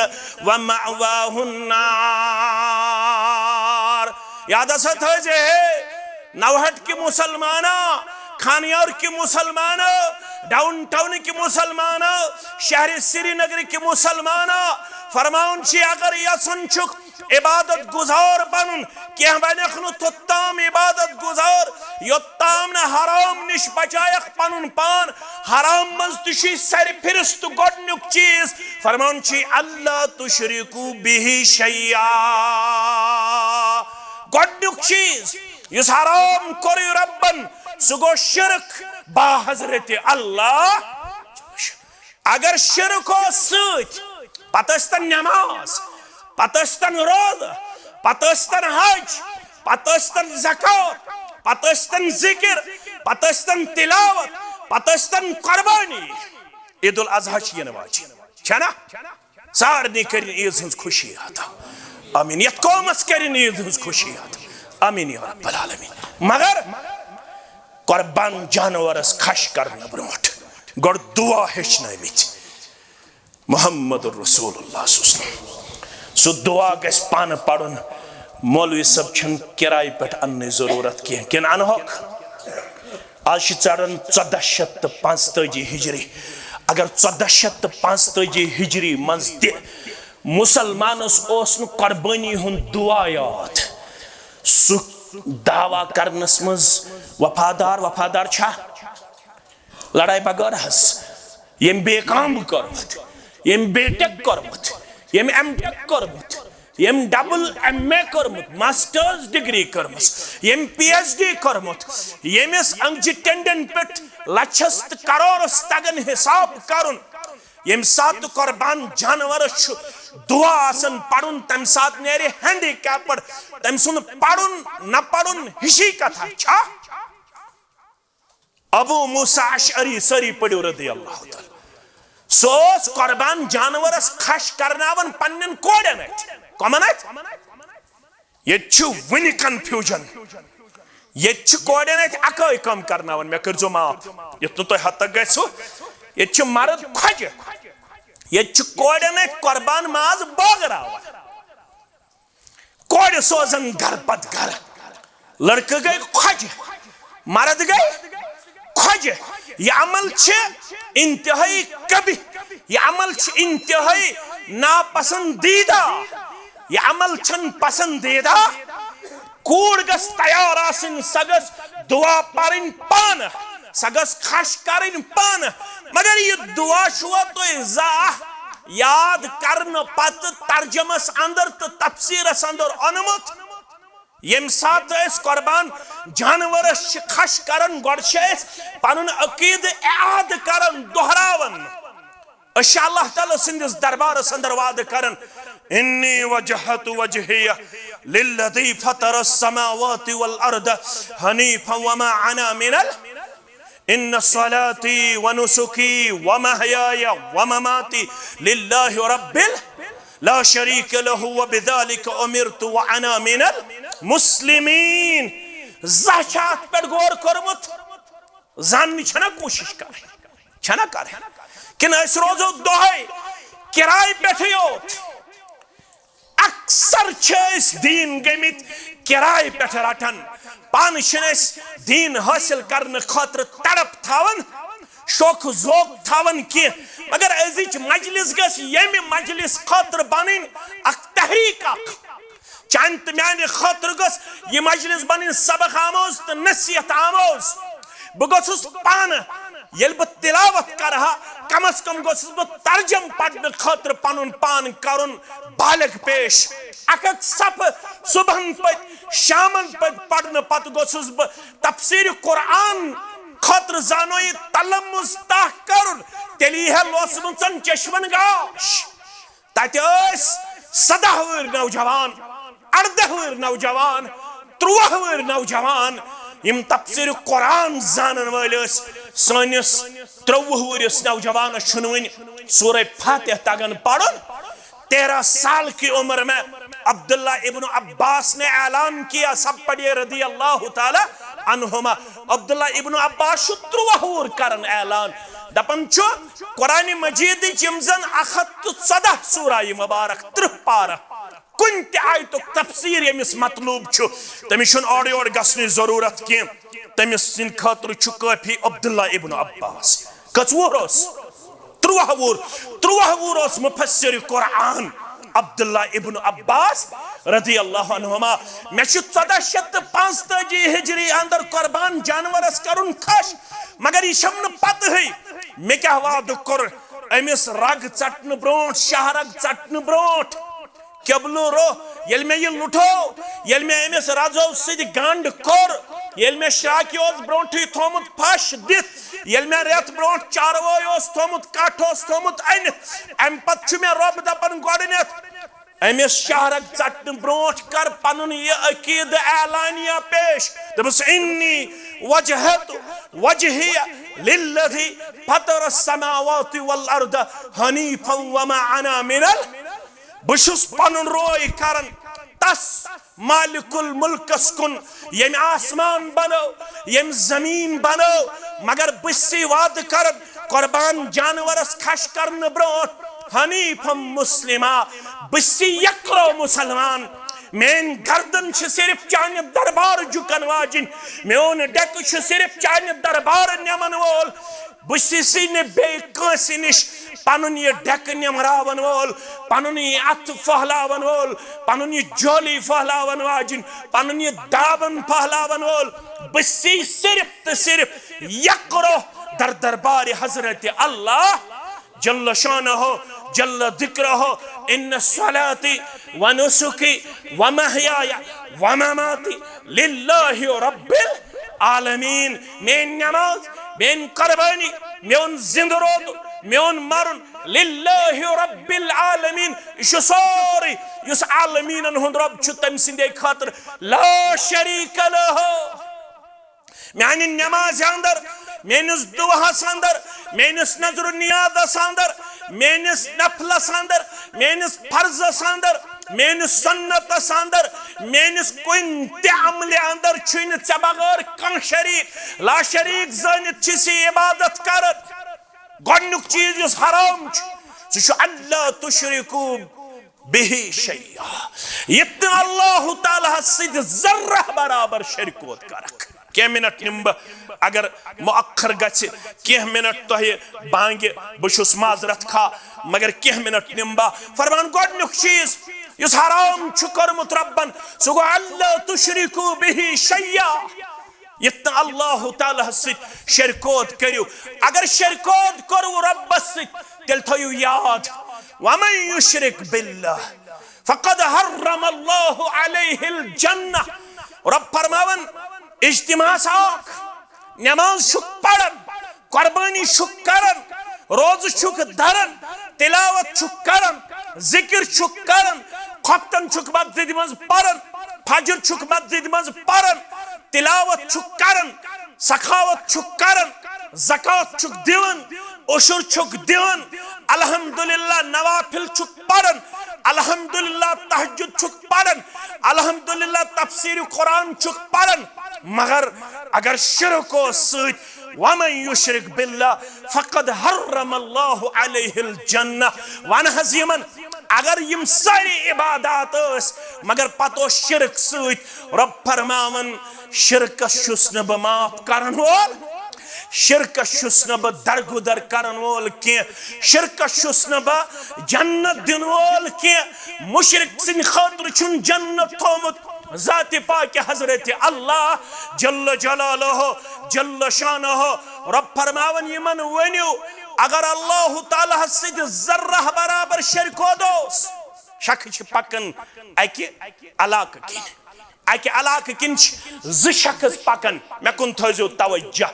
ومأواہ النار۔ یاد ہسا تھٲیزِ ہے، نوہٹ کہِ مسلمانہ، خانیار کہِ مسلمانہ، ڈاؤن ٹاؤن کہِ مسلمانہ، شہر سری نگر کہِ مسلمانہ، فرماوان چھِ، اگر یژھان چھُکھ عبادت گزار بنُن، کینٛہہ بنکھ نہٕ توٚتام عبادت گزار، یوٚتام نہٕ حرام نِش بچایکھ پنُن پان۔ حرام منٛز تہِ چھُے سرِ فہرست گۄڈنیُک چیٖز۔ فرمان چھُے، اللہ تشرکوا بہ شیئا۔ گۄڈنیُک چیٖز یُس حرام کوٚرُے رۄبن، سُہ گوٚو شرک با حضرت اللہ۔ اگر شرک اوس سۭتۍ، پتہٕ ٲسۍتن نماز، پتہٕ ٲسۍتن روزٕ، پتہٕ ٲسۍتن حج، پتہٕ ٲسۍتن زکوٰۃ، پتہٕ ٲسۍتن ذکر، پتہٕ ٲسۍتن تلاوت، پتہٕ ٲسۍتن قربانی۔ عید الاضحیٰ چھِ یِنہٕ واجہِ، چھےٚ نا؟ سارنٕے کٔرِن عیٖد ہٕنٛز خوشی عطا۔ آمیٖن۔ یتھ قومس کٔرِن عیٖد ہٕنٛز خوشی عطا۔ آمیٖن یا رب العالمین۔ مگر قربان جانورس کھش کرنہٕ برونٛٹھ گۄڈٕ دعا ہیٚچھنٲومٕتۍ محمد رسول اللہ صلی اللہ علیہ وسلم۔ سُہ دعا گژھِ پانہٕ پرُن۔ مولوی صٲب چھُنہٕ کرایہِ پٮ۪ٹھ اننٕچ ضروٗرت کینٛہہ۔ کِنہٕ انہوکھ؟ آز چھِ ژَران ژۄداہ شیٚتھ تہٕ پانٛژتٲجی ہجری۔ اگر ژۄداہ شیٚتھ تہٕ پانٛژتٲجی ہجری منٛز تہِ مسلمانس اوس نہٕ قربٲنی ہُنٛد دعا یاد، سُہ دعویٰ کرنس منٛز وفادار، وفادار چھا؟ لڑاے بغٲر حظ۔ ییٚمۍ بے کامب کوٚرمُت، ییٚمۍ بے ٹک کوٚرمُت، ییٚمۍ ایم ٹیک کوٚرمُت، یم ڈبل ایم اے کٔرمٕژ، ماسٹرز ڈگری کٔرمٕژ، یم پی ایچ ڈی کٔرمٕژ، ییٚمِس انگجہِ ٹینڈن پٮ۪ٹھ لچھس تہٕ کرورس تگن حساب کرُن، ییٚمہِ ساتہٕ قربان جانورس چھُ دعا آسان پرُن، تمہِ ساتہٕ نیرِ ہینڈی کیپڈ۔ تٔمۍ سُنٛد پرُن نہ پرُن ہِشی کتھا چھا؟ ابو موسیٰ اشعری، سٲری پٔرِو رضی اللہ تعالیٰ، سُہ اوس قربان جانورس خش کرناوان پننٮ۪ن کورٮ۪ن اَتھِ۔ کمن اَتھِ؟ ییٚتہِ چھُ وُنہِ کنفیوجن۔ ییٚتہِ چھِ کورٮ۪ن اَتھِ اَکٲے کٲم کرناوان، مےٚ کٔرۍزیو معاف، یُتھ نہٕ تۄہہِ ہتک گژھِوٕ۔ ییٚتہِ چھِ مرد کھۄجہِ، ییٚتہِ چھِ کورٮ۪ن اَتھِ قربان ماز بٲگراوان۔ کورِ سوزان گرٕ پتہٕ گرٕ۔ لڑکہٕ گٔے کھۄجہِ، مرد گٔے کھۄجہِ۔ یہِ عمل چھِ انتہٲئی قبیح، یہِ عمل چھِ انتہٲئی ناپسندیدہ، یہِ عمل چھَنہٕ پسندیدہ۔ کوٗر گٔژھ تیار آسٕنۍ، سۄ گٔژھ دعا پرٕنۍ پانہٕ، سۄ گٔژھ خش کرٕنۍ پانہٕ۔ مگر یہِ دعا چھُوا تُہۍ زانٛہہ یاد کرنہٕ پتہٕ ترجمس اندر تہٕ تفسیرس اندر اوٚنمُت؟ ییٚمہِ ساتہٕ أسۍ قربان جانورس چھِ خش کران، گۄڈٕ چھِ أسۍ پنُن عقیدٕ اعادٕ کران، دۄہراوان۔ أسۍ چھِ اللہ تعالیٰ سٕنٛدِس دربارس اندر وعدٕ کران، "انی وجہت وجہی للذی فطر السماوات والارض حنیفا وما انا من ال-، ان صلاتی ونسکی ومحیای ومماتی للہ رب ال-، لا شریک لہ وبذالک امرت وانا من المسلمین۔" زانٛہہ چھا اتھ پٮ۪ٹھ غور کوٚرمُت؟ زاننٕچ چھنا کوٗشش کرٕنۍ، چھنا کرٕنۍ؟ کِنہٕ أسۍ روزو دۄہے کِرایہِ پٮ۪ٹھٕے یوت؟ اکثر چھِ أسۍ دیٖن گٔمٕتۍ کِرایہِ پٮ۪ٹھ رٹان، پانہٕ چھِنہٕ أسۍ دیٖن حٲصِل کرنہٕ خٲطرٕ تڑپ تھاوان، شوق ذوق تھاوان کینٛہہ۔ مگر أزِچ مجلس گژھِ ییٚمہِ مجلس خٲطرٕ بنٕنۍ اکھ تحریک اکھ۔ چانہِ تہٕ میانہِ خٲطرٕ گٔژھ یہِ مجلس بنٕنۍ سبق آموز تہٕ نصیحت آموز۔ بہٕ گوٚژھُس پانہٕ، ییٚلہِ بہٕ تلاوت کرٕ ہا، کم از کم گوٚژھُس بہٕ ترجم پرنہٕ خٲطرٕ پنُن پان کرُن بالغ پیش۔ اکھ اکھ صفہٕ صبحن پٔتۍ، شامن پٔتۍ پرنہٕ پتہٕ گوٚژھُس بہٕ تفسیر قرآن خٲطرٕ زانو یہِ تلمس تاہ کرُن۔ تیٚلہِ یی ہے لوسمٕژن چشمن گاش۔ تتہِ ٲسۍ سداہ وُہٕرۍ نوجوان، ارداہ وُہٕرۍ نوجوان، ترٛواہ وُہٕرۍ نوجوان، یِم تفسیر قرآن زانن وٲلۍ ٲسۍ۔ سٲنِس ترٛوُہ وُہرِس نوجوانس چھُنہٕ وُنہِ سورہ فاتح تگان پرُن۔ تیرہ سال کی عمر میں عبداللہ ابن عباس نے اعلان کیا، سب پڑھیے رضی اللہ تعالیٰ عنہما۔ عبداللہ ابن عباس چھُ ترٛواہ وُہُر کران اعلان، دپان چھُ، قرآن مجیدٕچ یِم زن اکھ ہتھ تہٕ ژۄداہ سورہ مبارک، ترٕٛہ پارہ، کُنہِ تہِ آیتُک تفسیر ییٚمِس مطلوب چھُ، تٔمِس چھُنہٕ اورٕ یورٕ گژھنٕچ ضروٗرت کینٛہہ۔ تٔمِس سٕنٛدِ خٲطرٕ چھُ کٲفی عبداللہ ابن عباس۔ کٔژ وُہُر اوس؟ ترٛواہ وُہُر۔ ترٛواہ وُہُر اوس مفسر قرآن عبداللہ ابن عباس رضی اللہ عنہما۔ مےٚ چھُ ژۄداہ شیٚتھ تہٕ پانٛژتٲجی ہجری اندر قربان جانورس کرُن خش، مگر یہِ چھَم نہٕ پتہٕے مےٚ کیٛاہ وعدٕ کوٚر أمِس رگ ژٹنہٕ برونٛٹھ، شاہ رگ ژٹنہٕ برونٛٹھ۔ قبلہٕ روٚہ ییٚلہِ مےٚ یہِ لُٹھو، ییٚلہِ مےٚ أمِس رزو سۭتۍ گنٛڈ کوٚر، ییٚلہِ مےٚ شراکہِ اوس برونٛٹھٕے تھوٚمُت پھش دِتھ، ییٚلہِ مےٚ رٮ۪تھ برونٛٹھ چاروٲے اوس تھوٚمُت، کٹھ اوس تھوٚمُت أنِتھ، اَمہِ پتہٕ چھُ مےٚ رۄب دپان گۄڈٕنٮ۪تھ، أمِس شاہ رگ ژٹنہٕ برونٛٹھ کر پنُن یہِ عقیدٕ اعلانیہ پیش۔ دوٚپُس، "انی وجہت وجہی للذی فطر السماوات والارض حنیفا وما انا من ال-" بہٕ چھُس پنُن روے کران تس مالک الملکس کُن، ییٚمۍ آسمان بنٲو، ییٚمۍ زمیٖن بنٲو، مگر بہٕ چھُسے وعدٕ کران قربان جانورس خش کرنہٕ برونٛٹھ حنیفا مسلما، بہٕ چھُسے یکرو مسلمان۔ میٲنۍ گردن چھِ صرف چانہِ دربار جُکن واجِنۍ، میون ڈیکہٕ چھُ صرف چانہِ دربار نِمن وول۔ بہٕ چھُسے نہٕ بیٚیہِ کٲنٛسہِ نِش پنُن یہِ ڈیکہٕ نِمراون وول، پنُن یہِ اتھٕ پھٔہلاون وول، پنُن یہِ جھولی پھٔہلاون واجِنۍ، پنُن یہِ دابن پھٔہلاون وول۔ بہٕ چھُسے صرف تہٕ صرف یکرو در دربار حضرت اللہ جل شانہ۔ جل ذکرہ، ان صلاتی و نسکی و محیای و مماتی للہ رب العالمین۔ میٲنۍ نماز، میٲنۍ قربانی، میون زندٕ روزُن، میون مرُن، للہ رب العالمین، یہِ چھُ سورُے، یُس عالمیٖنن ہُنٛد رب چھُ، تٔمۍ سٕنٛدے خٲطرٕ، لا شریک لہ۔ میانہِ نمازِ اندر، میٲنِس دُعاہس اندر، میٲنِس نذر و نیازس اندر، میٲنِس نفلس اندر، میٲنِس فرضس اندر، میٲنِس سنتس اندر، میٲنِس کُنہِ تہِ عملہِ اندر چھُے نہٕ ژےٚ بغٲر کانٛہہ شریٖک۔ لا شریٖک زٲنِتھ چھِ ژےٚ عبادت کران۔ گۄڈٕنیُک چیٖز یُس حرام چھُ، سُہ چھُ اللہ تشرکو بہ شیئا، یہِ تہِ اللہ تعالیٰ ہس سۭتۍ ذرہ برابر شرکوت کرکھ۔ کینٛہہ منٹ نِمہٕ بہٕ، اگر مؤخر گژھِ، کینٛہہ منٹ تۄہہِ بانگہِ، بہٕ چھُس معذرت خواہ، مگر کینٛہہ منٹ نِمہٕ بہٕ۔ فرمان، گۄڈٕنیُک چیٖز یُس حرام چھُ کوٚرمُت ربن، سُہ گوٚو اللہ تشرکو بہ شیئا۔ یتھ نہٕ اللہ تعالیٰ ہس سۭتۍ شرکوت کٔرِو۔ اگر شرکوت کوٚروٕ رۄبس سۭتۍ، تیٚلہِ تھٲیِو یاد، ومن یشرک باللہ فقد حرم اللہ علیہ الجنہ۔ رۄب فرماوان، اجتماعس آکھ، نماز چھُکھ پران، قربانی چھُکھ کران، روزٕ چھُکھ دَران، تلاوت چھُکھ کران، ذکر چھُکھ کران، خۄفتن چھُکھ مسجدِ منٛز پران، فجر چھُکھ مسجدِ منٛز پران، تلاوت چھُکھ کران، سخاوت چھُکھ کران، زکوٰۃ چھُکھ دِوان، عشر چھُکھ دِوان، الحمدللہ نوافل چھُکھ پران، الحمدللہ تہجد چھُکھ پران، الحمدللہ تفسیر قرآن چھُکھ پران، مگر اگر شرک اوس سۭتۍ، ومن یشرک باللہ فقد حرم اللہ علیہ الجنہ۔ ون حظ یِمن، اگر یِم سٲری عبادات ٲسۍ، مگر پتہٕ اوس شرک سۭتۍ، رۄب فرماوان، شرکس چھُس نہٕ بہٕ معاف کرن وول، شرکس چھُس نہٕ بہٕ درگُدر کرن وول کینٛہہ، شرکس چھُس نہٕ بہٕ جنت دِنہٕ وول کینٛہہ۔ مشرک سٕنٛدِ خٲطرٕ چھُنہٕ جنت تھومُت ذاتِ پاکِ حضرت اللہ جل جلالہ جل شانہ۔ رۄب فرماوان، یِمن ؤنِو، اگر اللہ تعالیٰ ہس سۭتۍ ذرہ برابر شرکوت اوس، شخص چھِ پکان اکہِ علاقہٕ کِنۍ، اکہِ علاقہٕ کِنۍ چھِ زٕ شخص پکان، مےٚ کُن تھٲیزیو توجہ۔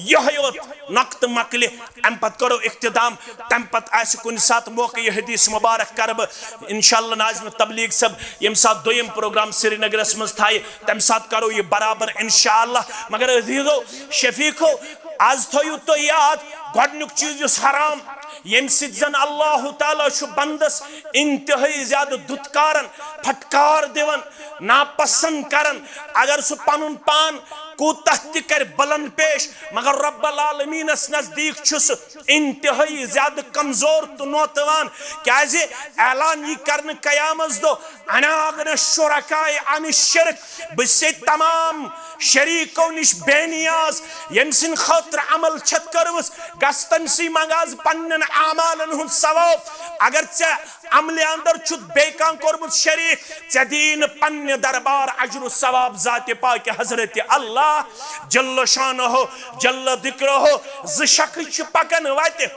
یِہوٚے یوت نۄقطہٕ مۄکلہِ، امہِ پتہٕ کرو اختتام، تمہِ پتہٕ آسہِ کُنہِ ساتہٕ موقعہٕ، یہِ حدیث مبارک کرٕ بہٕ انشاءاللہ ناظم تبلیغ صٲب، ییٚمہِ ساتہٕ دوٚیِم پروگرام سرینگرس منٛز تھایہِ، تمہِ ساتہٕ کرو یہِ برابر انشاءاللہ۔ مگر عزیزو، شفیقو، از تھٲیِو تُہۍ یاد، گۄڈٕنیُک چیٖز یُس حرام، ییٚمہِ سۭتۍ زن اللہ تعالیٰ چھُ بندس انتہٲئی زیادٕ دُتکارن، پھٹکار دِوان، ناپسند کران۔ اگر سُہ پنُن پان کوٗتاہ تہِ کرِ بلند پیش، مگر رب العالمینس نزدیک چھُ سُہ انتہٲئی زیادٕ کمزور تہٕ نوتوان۔ کیازِ؟ اعلان یی کرنہٕ قیامس دۄہ، انا اغنی الشرکاء عن الشرک، بہٕ چھُسے تمام شریکو نِش بے نیاز، ییٚمہِ سٕنٛدِ خٲطرٕ عمل چھتھ کٔرمٕژ، گژھ تٔمۍ سٕے منٛگ از پننٮ۪ن اعمالن ہُنٛد ثواب۔ اگر ژےٚ عملہِ اندر چھُتھ بیٚیہِ کانٛہہ کوٚرمُت شریٖک، ژےٚ دِیی نہٕ پننہِ دربار اجر و ثواب ذاتِ پاکِ حضرت اللہ جل شانہ جل ذکرہ۔ زٕ شخص چھِ پکان وتہِ،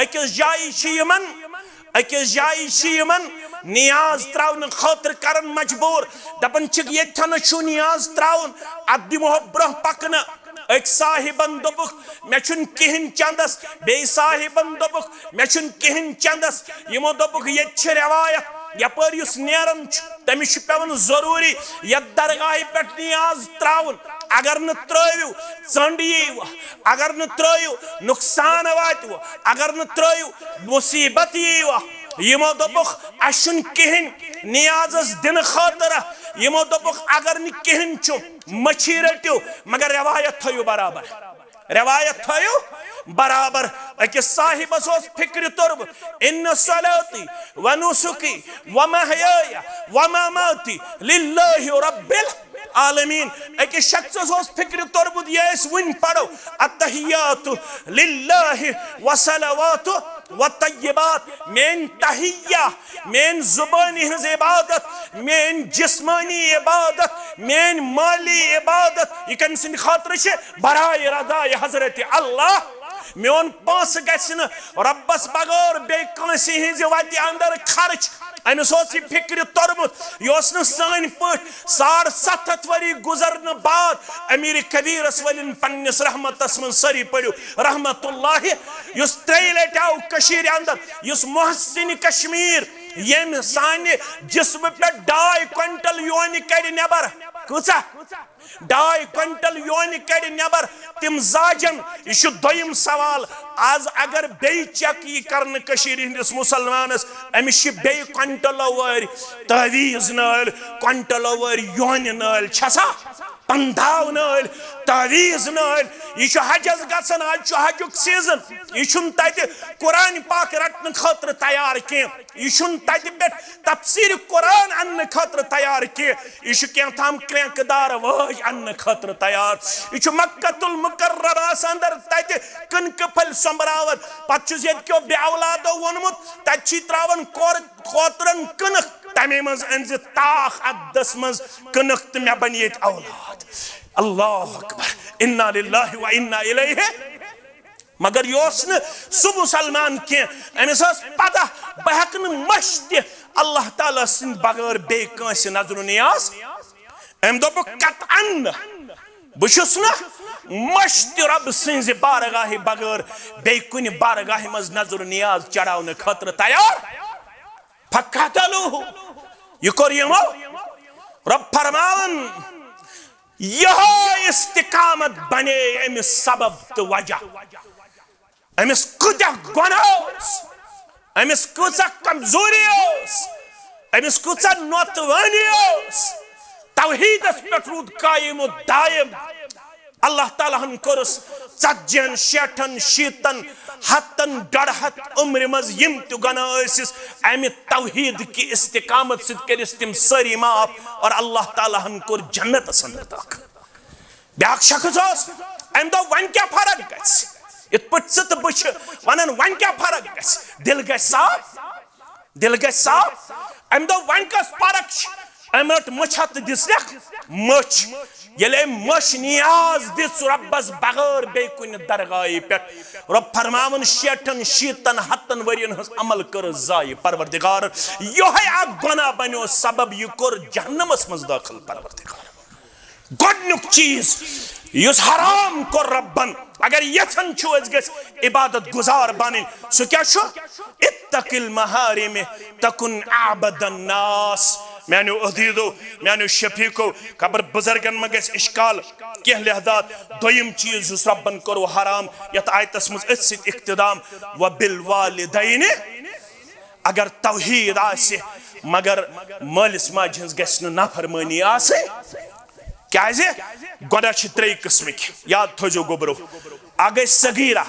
أکِس جایہِ چھِ یِمن، أکِس جایہِ چھِ یِمن نیاز تراونہٕ خٲطرٕ کران مجبوٗر، دپان چھِکھ، ییٚتہِ تھنہٕ چھُ نیاز تراوُن، اتھ دِمہو برونٛہہ پکنہٕ۔ أکۍ صاحبن دوٚپُکھ، مےٚ چھُنہٕ کِہیٖنۍ چندس، بیٚیہِ صاحبن دوٚپُکھ، مےٚ چھُنہٕ کِہیٖنۍ چندس۔ یِمو دوٚپُکھ، ییٚتہِ چھِ رٮ۪وایت، یپٲرۍ یُس نیران چھُ، تٔمِس چھُ پٮ۪وان ضروٗری یتھ درگاہہِ پٮ۪ٹھ نیاز تراوُن، اگر نہٕ ترٲوِو، ژٔنٛڈ ییٖوٕ، اگر نہٕ ترٲوِو، نۄقصان واتِوٕ، اگر نہٕ ترٲوِو، مُصیٖبت ییٖوٕ۔ یِمو دوٚپُکھ، اَسہِ چھُنہٕ کِہیٖنۍ نیازس دِنہٕ خٲطرٕ۔ یِمو دوٚپُکھ، اگر نہٕ کِہیٖنۍ چھُ، مٔچھی رٔٹِو، مگر رٮ۪وایت تھٲیِو برابر۔ رٮ۪وایت تھٲیِو برابر۔ أکِس صاحبس اوس فِکرِ توٚرمُت، ان صلاتی و نسکی و محیای و مماتی للہ رب العالمین۔ أکِس شخصس اوس فِکرِ توٚرمُت، یہِ أسۍ وُنۍ پرو، التحیات للہ و صلوات و طیبات، میٲنۍ تحیہ، میٲنۍ زبٲنی ہٕنٛز عبادت، میٲنۍ جسمٲنی عبادت، میٲنۍ مٲلی عبادت، یہِ کٔمۍ سٕنٛدِ خٲطرٕ چھِ؟ برائے رضائے حضرت اللہ۔ میون پونٛسہٕ گژھِ نہٕ رۄبس بغٲر بیٚیہِ کٲنٛسہِ ہٕنٛزِ وتہِ اندر خرچ۔ أمِس اوس یہِ فکرِ توٚرمُت، یہِ اوس نہٕ سٲنۍ پٲٹھۍ ساڑ ستھ ہتھ ؤری گُزرنہٕ بعد امیر کبیرس ؤلِن پننِس رحمتس منٛز۔ سٲری پٔرِو رحمت اللہ، یُس ترٛیٚیہِ لٹہِ آو کٔشیٖرِ اندر، یُس محسن کشمیر، ییٚمۍ سانہِ جسمہٕ پٮ۪ٹھ ڈاے کوینٹل یونہِ کڑِ نٮ۪بر۔ کۭژاہ؟ ڈاے کوینٹل یونہِ کڑِ نٮ۪بر۔ تِم زاجن، یہِ چھُ دوٚیِم سوال۔ از اگر بیٚیہِ چیک یی کرنہٕ کٔشیٖرِ ہٕنٛدِس مُسلمانس، أمِس چھِ بیٚیہِ کوینٹلو وٲرۍ تعویٖذ نٲلۍ، کوینٹلو وٲرۍ یونہِ نٲلۍ، چھےٚ سا؟ پنداو نٲلۍ، تعویٖذ نٲلۍ۔ یہِ چھُ حجس گژھان، از چھُ حجُک سیزن۔ یہِ چھُنہٕ تتہِ قرآن پاک رٹنہٕ خٲطرٕ تیار کینٛہہ۔ یہِ چھُنہٕ تتہِ پٮ۪ٹھ تفسیٖر قرآن اننہٕ خٲطرٕ تیار کینٛہہ۔ یہِ چھُ کینٛہہ تام کرینٛکہٕ دار وٲج اننہٕ خٲطرٕ تیار۔ یہِ چھُ مکہ المکرمس اندر تتہِ کٕنکہٕ پھلۍ سۄمبراوان۔ پتہٕ چھُس ییٚتہِ کیو بے اولادو ووٚنمُت، تتہِ چھِ تراوان کور-، کوترن کٕنک، تمے منٛز أنۍ زِ تاخ عدس منٛز کٕنک تہٕ مےٚ بنہِ ییٚتہِ اولاد۔ اللہ اکبر، انا للہ و انا الیہ۔ مگر یہِ اوس نہٕ سُہ مُسلمان کینٛہہ، أمِس ٲس پتہ بہٕ ہٮ۪کہٕ نہٕ مٔشتھ تہِ اللہ تعالیٰ سٕنٛدِ بغٲر بیٚیہِ کٲنٛسہِ نظر و نیاز۔ أمۍ دوٚپ، بہٕ قطعاً نہٕ، بہٕ چھُس نہٕ مٔشتھ تہِ رۄب سٕنٛزِ بارگاہہِ بغٲر بیٚیہِ کُنہِ بارگاہہِ منٛز نظر و نیاز چڑھاونہٕ خٲطرٕ تیار۔ فقتلوہ، یہِ کوٚر یِمو۔ رۄب فرماوان، یہے استقامت بنے أمِس سبب تہٕ وجہ۔ أمِس کۭتیاہ گۄناہ اوس، أمِس کۭژاہ کمزوری اوس، أمِس کۭژاہ نوتوٲنی اوس۔ توحیدس پٮ۪ٹھ روٗد قایم و دائم۔ اللہ تعالیٰ ہن کوٚرُس ژتجی ہن، شیٹھن، شیٖتن، ہتن، ڈۄڈ ہتھ عمرِ منٛز یِم تہِ گۄناہ ٲسِس، امہِ توحید کہِ استقامت سۭتۍ کٔرِس تِم سٲری معاف اور اللہ تعالیٰ ہن کوٚر جنتس اندر داخل۔ بیاکھ شخص اوس، امہِ دوٚپ، وۄنۍ کیٛاہ فرق گژھِ؟ یِتھ پٲٹھۍ ژٕ تہٕ بہٕ چھِ ونان، وۄنۍ کیٛاہ فرق گژھِ؟ دِل گژھِ صاف، دِل گژھِ صاف۔ امہِ دوٚپ، وۄنۍ کۄس فرق چھِ؟ أمۍ رٔٹ مٔچھا تہٕ دِژنکھ مٔچھ۔ ییٚلہِ أمۍ مٔچھ نیاز دِژ رۄبس بغٲر بیٚیہِ کُنہِ درگاہہِ پٮ۪ٹھ، رۄب فرماوان، شیٹھن، شیٖتن، ہتن ؤرین ہٕنٛز عمل کٔرٕس ضایع پروردگارن۔ یِہوٚے اکھ گۄناہ بنیو سبب، یہِ کوٚر جہنمس منٛز دٲخل پروردگارن۔ گۄڈنیُک چیٖز یُس حرام کوٚر رۄبن، اگر یژھان چھِو أسۍ گٔژھۍ عبادت گزار بنٕنۍ، سُہ کیٛاہ چھُ؟ اتق المحارم تکن اعبد الناس۔ میانیو عزیزو، میانیو شفیقو، خبر بزرگن ما گژھِ اشکال کینٛہہ لحاظات۔ دوٚیِم چیٖز یُس رۄبن کوٚروٕ حرام، یتھ آیتس منٛز أتھۍ سۭتۍ اقتدام، وبالوالدین۔ اگر توحید آسہِ مگر مٲلِس ماجہِ ہٕنٛز گژھِ نہٕ نافرمٲنی آسٕنۍ۔ کیازِ؟ گۄڈٕ چھِ ترٛیٚیہِ قٕسمٕکۍ، یاد تھٲیزیو گوٚبرو۔ اکھ گٔے صغیرہ،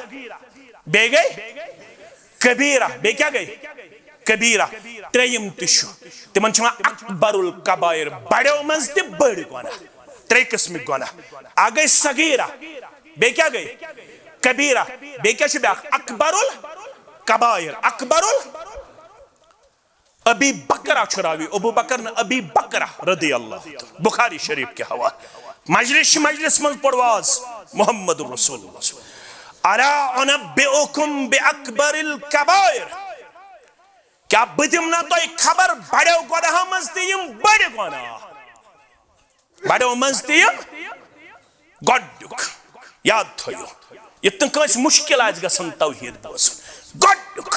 بیٚیہِ گٔے کبیرہ، بیٚیہِ کیٛاہ گٔے؟ کبیرہ۔ ترٛیٚیِم تہِ چھُ، تِمن چھِ وَنان اکبر الکبائر، بڑیو منٛز تہِ بٔڑۍ گۄناہ۔ ترٛیٚیہِ قٕسمٕکۍ گۄناہ۔ اکھ گٔے صغیرہ، بیٚیہِ کیٛاہ گٔے؟ کبیرہ۔ بیٚیہِ کیٛاہ چھُ بیٛاکھ؟ اکبر الکبائر، اکبر ال ابی بکرہ چھُ راوی، ابو بکر نہٕ، ابی بکرہ رضی اللہ عنہ۔ بخاری شریف کے حوالے۔ مجلس چھِ مجلس منٛز پوٚر واز محمد رسول اللہ۔ الا انبئکم باکبر الکبائر۔ کیٛاہ بہٕ دِمہٕ نا تۄہہِ خبر بڑیو گۄناہو منٛز تہِ یِم بٔڑۍ گۄناہ؟ بڑیو منٛز تہِ یِم۔ گۄڈنیُک یاد تھٲیِو، یِتھ نہٕ کٲنٛسہِ مُشکِل آسہِ گژھان توحید بوزُن۔ گۄڈنیُک،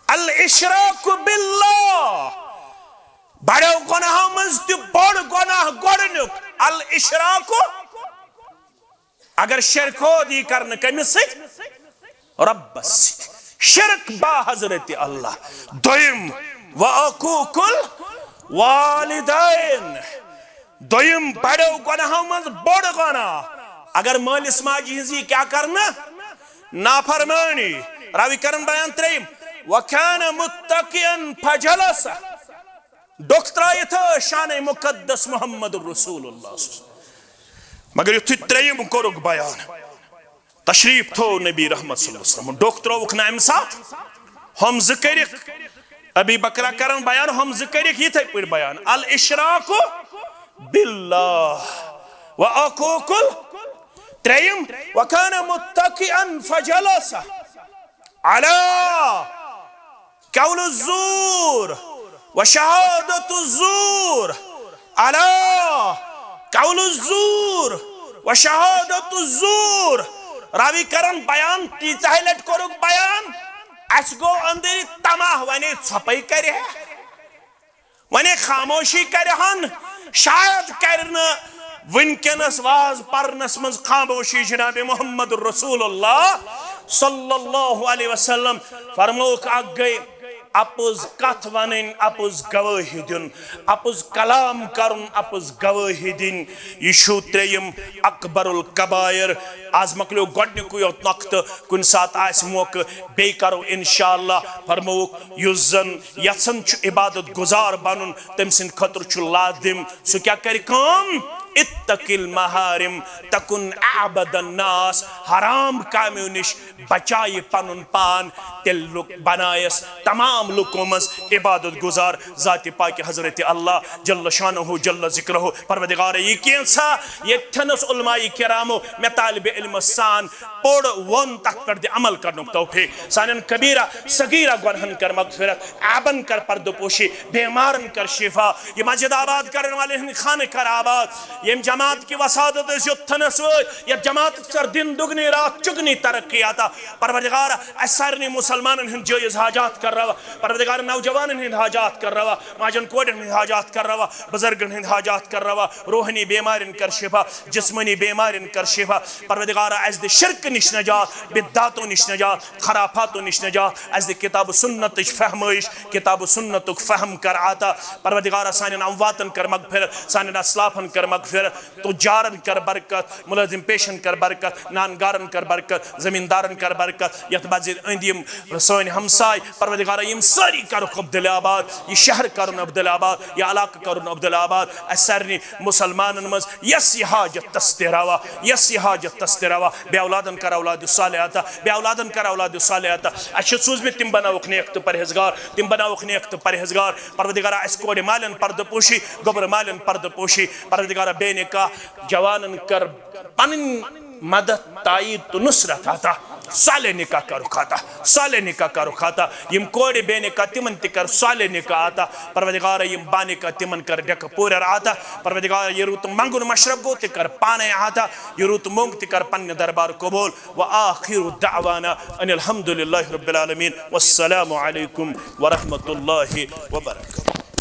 الاشراک باللہ۔ بڑیو گۄناہو منٛز تہِ بوٚڑ گۄناہ گۄڈنیُک، الاشراک۔ اگر شرک ہو دی کرنہٕ کٔمِس سۭتۍ؟ رۄبس سۭتۍ۔ شرک با حضرت اللہ۔ دوٚیِم، وعقوق الوالدین۔ دوٚیِم بڑیو گۄناہو منٛز بوٚڑ گۄناہ۔ اگر مٲلِس ماجہِ ہٕنٛز یی کیٛاہ کرنہٕ؟ نافرمٲنی۔ راوی کرن بیان ترٛیٚیِم، وکان متکئا فجلس۔ ڈوٚکھ ترٲیِتھ ٲس شانِ مقدس محمد رسول اللہ۔ مگر یُتھُے ترٛیٚیِم کوٚرُکھ بیان، تشریف تھوو نبی رحمت صلی اللہ علیہ وسلم، ڈوٚکھ ترٛووُکھ نہٕ اَمہِ ساتہٕ۔ ہُم زٕ کٔرِکھ، ابی بکرا کرن بیان، ہُم زٕ کٔرِکھ یِتھے پٲٹھۍ بیان، الاشراک باللہ و عقوق ال-، ترٛیٚیِم، وَكَانَ مُتَّكِئًا فَجَلَسَ عَلَى قَوْلِ الزُّورِ وَشَهَادَةِ الزُّورِ، عَلَى قَوْلِ الزُّورِ وَشَهَادَةِ الزُّورِ۔ راوی کرن بیان، تیٖژاہے لٹہِ کوٚرُکھ بیان، اَسہِ گوٚو أنٛدٕرۍ طمع، وۄنۍ ژھۄپے کرِ ہے۔ وۄنۍ خاموشی کرِ ہن، شاید کرِ نہٕ وٕنکیٚنس واز پرنس منٛز خاموشی۔ جناب محمد رسول اللہ صلی اللہ علیہ وسلم فرمووُکھ، اکھ گٔے اپُز کتھ ونٕنۍ، اپُز گوٲہی دیُن، اپُز کلام کرُن، اپُز گوٲہی دِنۍ۔ یہِ چھُ ترٛیٚیِم اکبر الکبائر۔ آز مۄکلیو گۄڈنیُکُے یوت نۄقطہٕ، کُنہِ ساتہٕ آسہِ موقعہٕ، بیٚیہِ کرو انشاءاللہ۔ فرمووُکھ، یُس زن یژھان چھُ عبادت گزار بنُن، تٔمۍ سٕنٛدِ خٲطرٕ چھُ لازم، سُہ کیٛاہ کرِ کٲم؟ اتق المحارم تکن اعبد الناس۔ حرام کامیو نِش بچایہِ پنُن پان، تیٚلہِ لُک بنایس تمام لُکو منٛز عبادت گزار ذاتِ پاکِ حضرت اللہ جل شانہ جل ذکرہ۔ پروردگار، یہِ کینٛژھا ییٚتھٮ۪نس علماء کرامو مےٚ طالب علمس سان پوٚر ووٚن، تتھ پٮ۪ٹھ دِ عمل کرنُک توفیق۔ سانٮ۪ن کبیرہ صغیرہ گۄنہن کر مغفرت، عیبن کر پردٕ پوشی، بیمارن کر شفا، یہِ مسجد آباد کرن والٮ۪ن ہٕنٛدۍ خانہٕ کر آباد، ییٚمہِ جماعت کہِ وسادت أسۍ یوٚتتھنس وٲتۍ، یتھ جماعتس کر دِن دُگنی راتھ چُگنی ترقی عطا۔ پروردگار، اسہِ سارنٕے مسلمانن ہٕنٛدۍ جٲیز حاجات کر روا۔ پروردگار، نوجوانن ہٕنٛدۍ حاجات کر روا، ماجن کورٮ۪ن ہٕنٛدۍ حاجات کر روا، بزرگن ہٕنٛدۍ حاجات کر روا، روحانی بیمارٮ۪ن کر شفا، جسمانی بیمارٮ۪ن کر شفا۔ پروردگارا، اسہِ دِ شرکہٕ نِش نجات، بدعاتو نِش نجات، خرافاتو نِش نجات، اسہِ دِ کتاب و سنتٕچ فہمٲیش، کتاب و سنتُک فہم کر عطا۔ پروردگارا، سانٮ۪ن امواتن کر مغفرت، سانٮ۪ن اسلافن کر مغفرت، تجارن کر برکت، ملازم پیشن کر برکت، نان گارن کر برکت، زمیندارن کر برکت، یتھ مسجد أنٛدۍ یِم سٲنۍ ہمساے، پروردگارا، یِم سٲری کرُکھ عبدالآباد، یہِ شہر کرُن عبدالآباد، یہِ علاقہٕ کرُن عبدالآباد۔ اسہِ سارنٕے مسلمانن منٛز یس یہِ حاجت تس تہِ روا، یس یہِ حاجت تس تہِ روا۔ بے اولادن کر اولاد صالح عطا، بے اولادن کر اولاد صالح عطا۔ اسہِ چھِ سوٗزمٕتۍ، تِم بناوکھ نیک تہٕ پرہیزگار، تِم بناوکھ نیک تہٕ پرہیزگار۔ پروردگارا، اسہِ کورِ مالٮ۪ن پردٕ پوشی، گوٚبر مالٮ۪ن پردٕ پوشی۔ پروردگارا، بے نکاح جوانن کر پنٕنۍ مدد، تایید تہٕ نصرت عطا۔ صالح نکاح کرُکھ عطا، صالح نکاح کرُکھ عطا۔ یِم کورِ بے نکاح، تِمن تہِ کر صالح نکاح عطا۔ پروردگارا، یِم با نکاح، تِمن کر ڈیکہٕ پورر عطا۔ پروردگارا، یہِ رُت منگُن مشرب گوٚو، تہِ کر پانے عطا۔ یہِ رُت موٚنگ، تہِ کر پننہِ دربار قبول۔ وآخر دعوانا ان الحمد للہ رب العالمین۔ والسلام علیکم ورحمۃ اللہ وبرکاتہ۔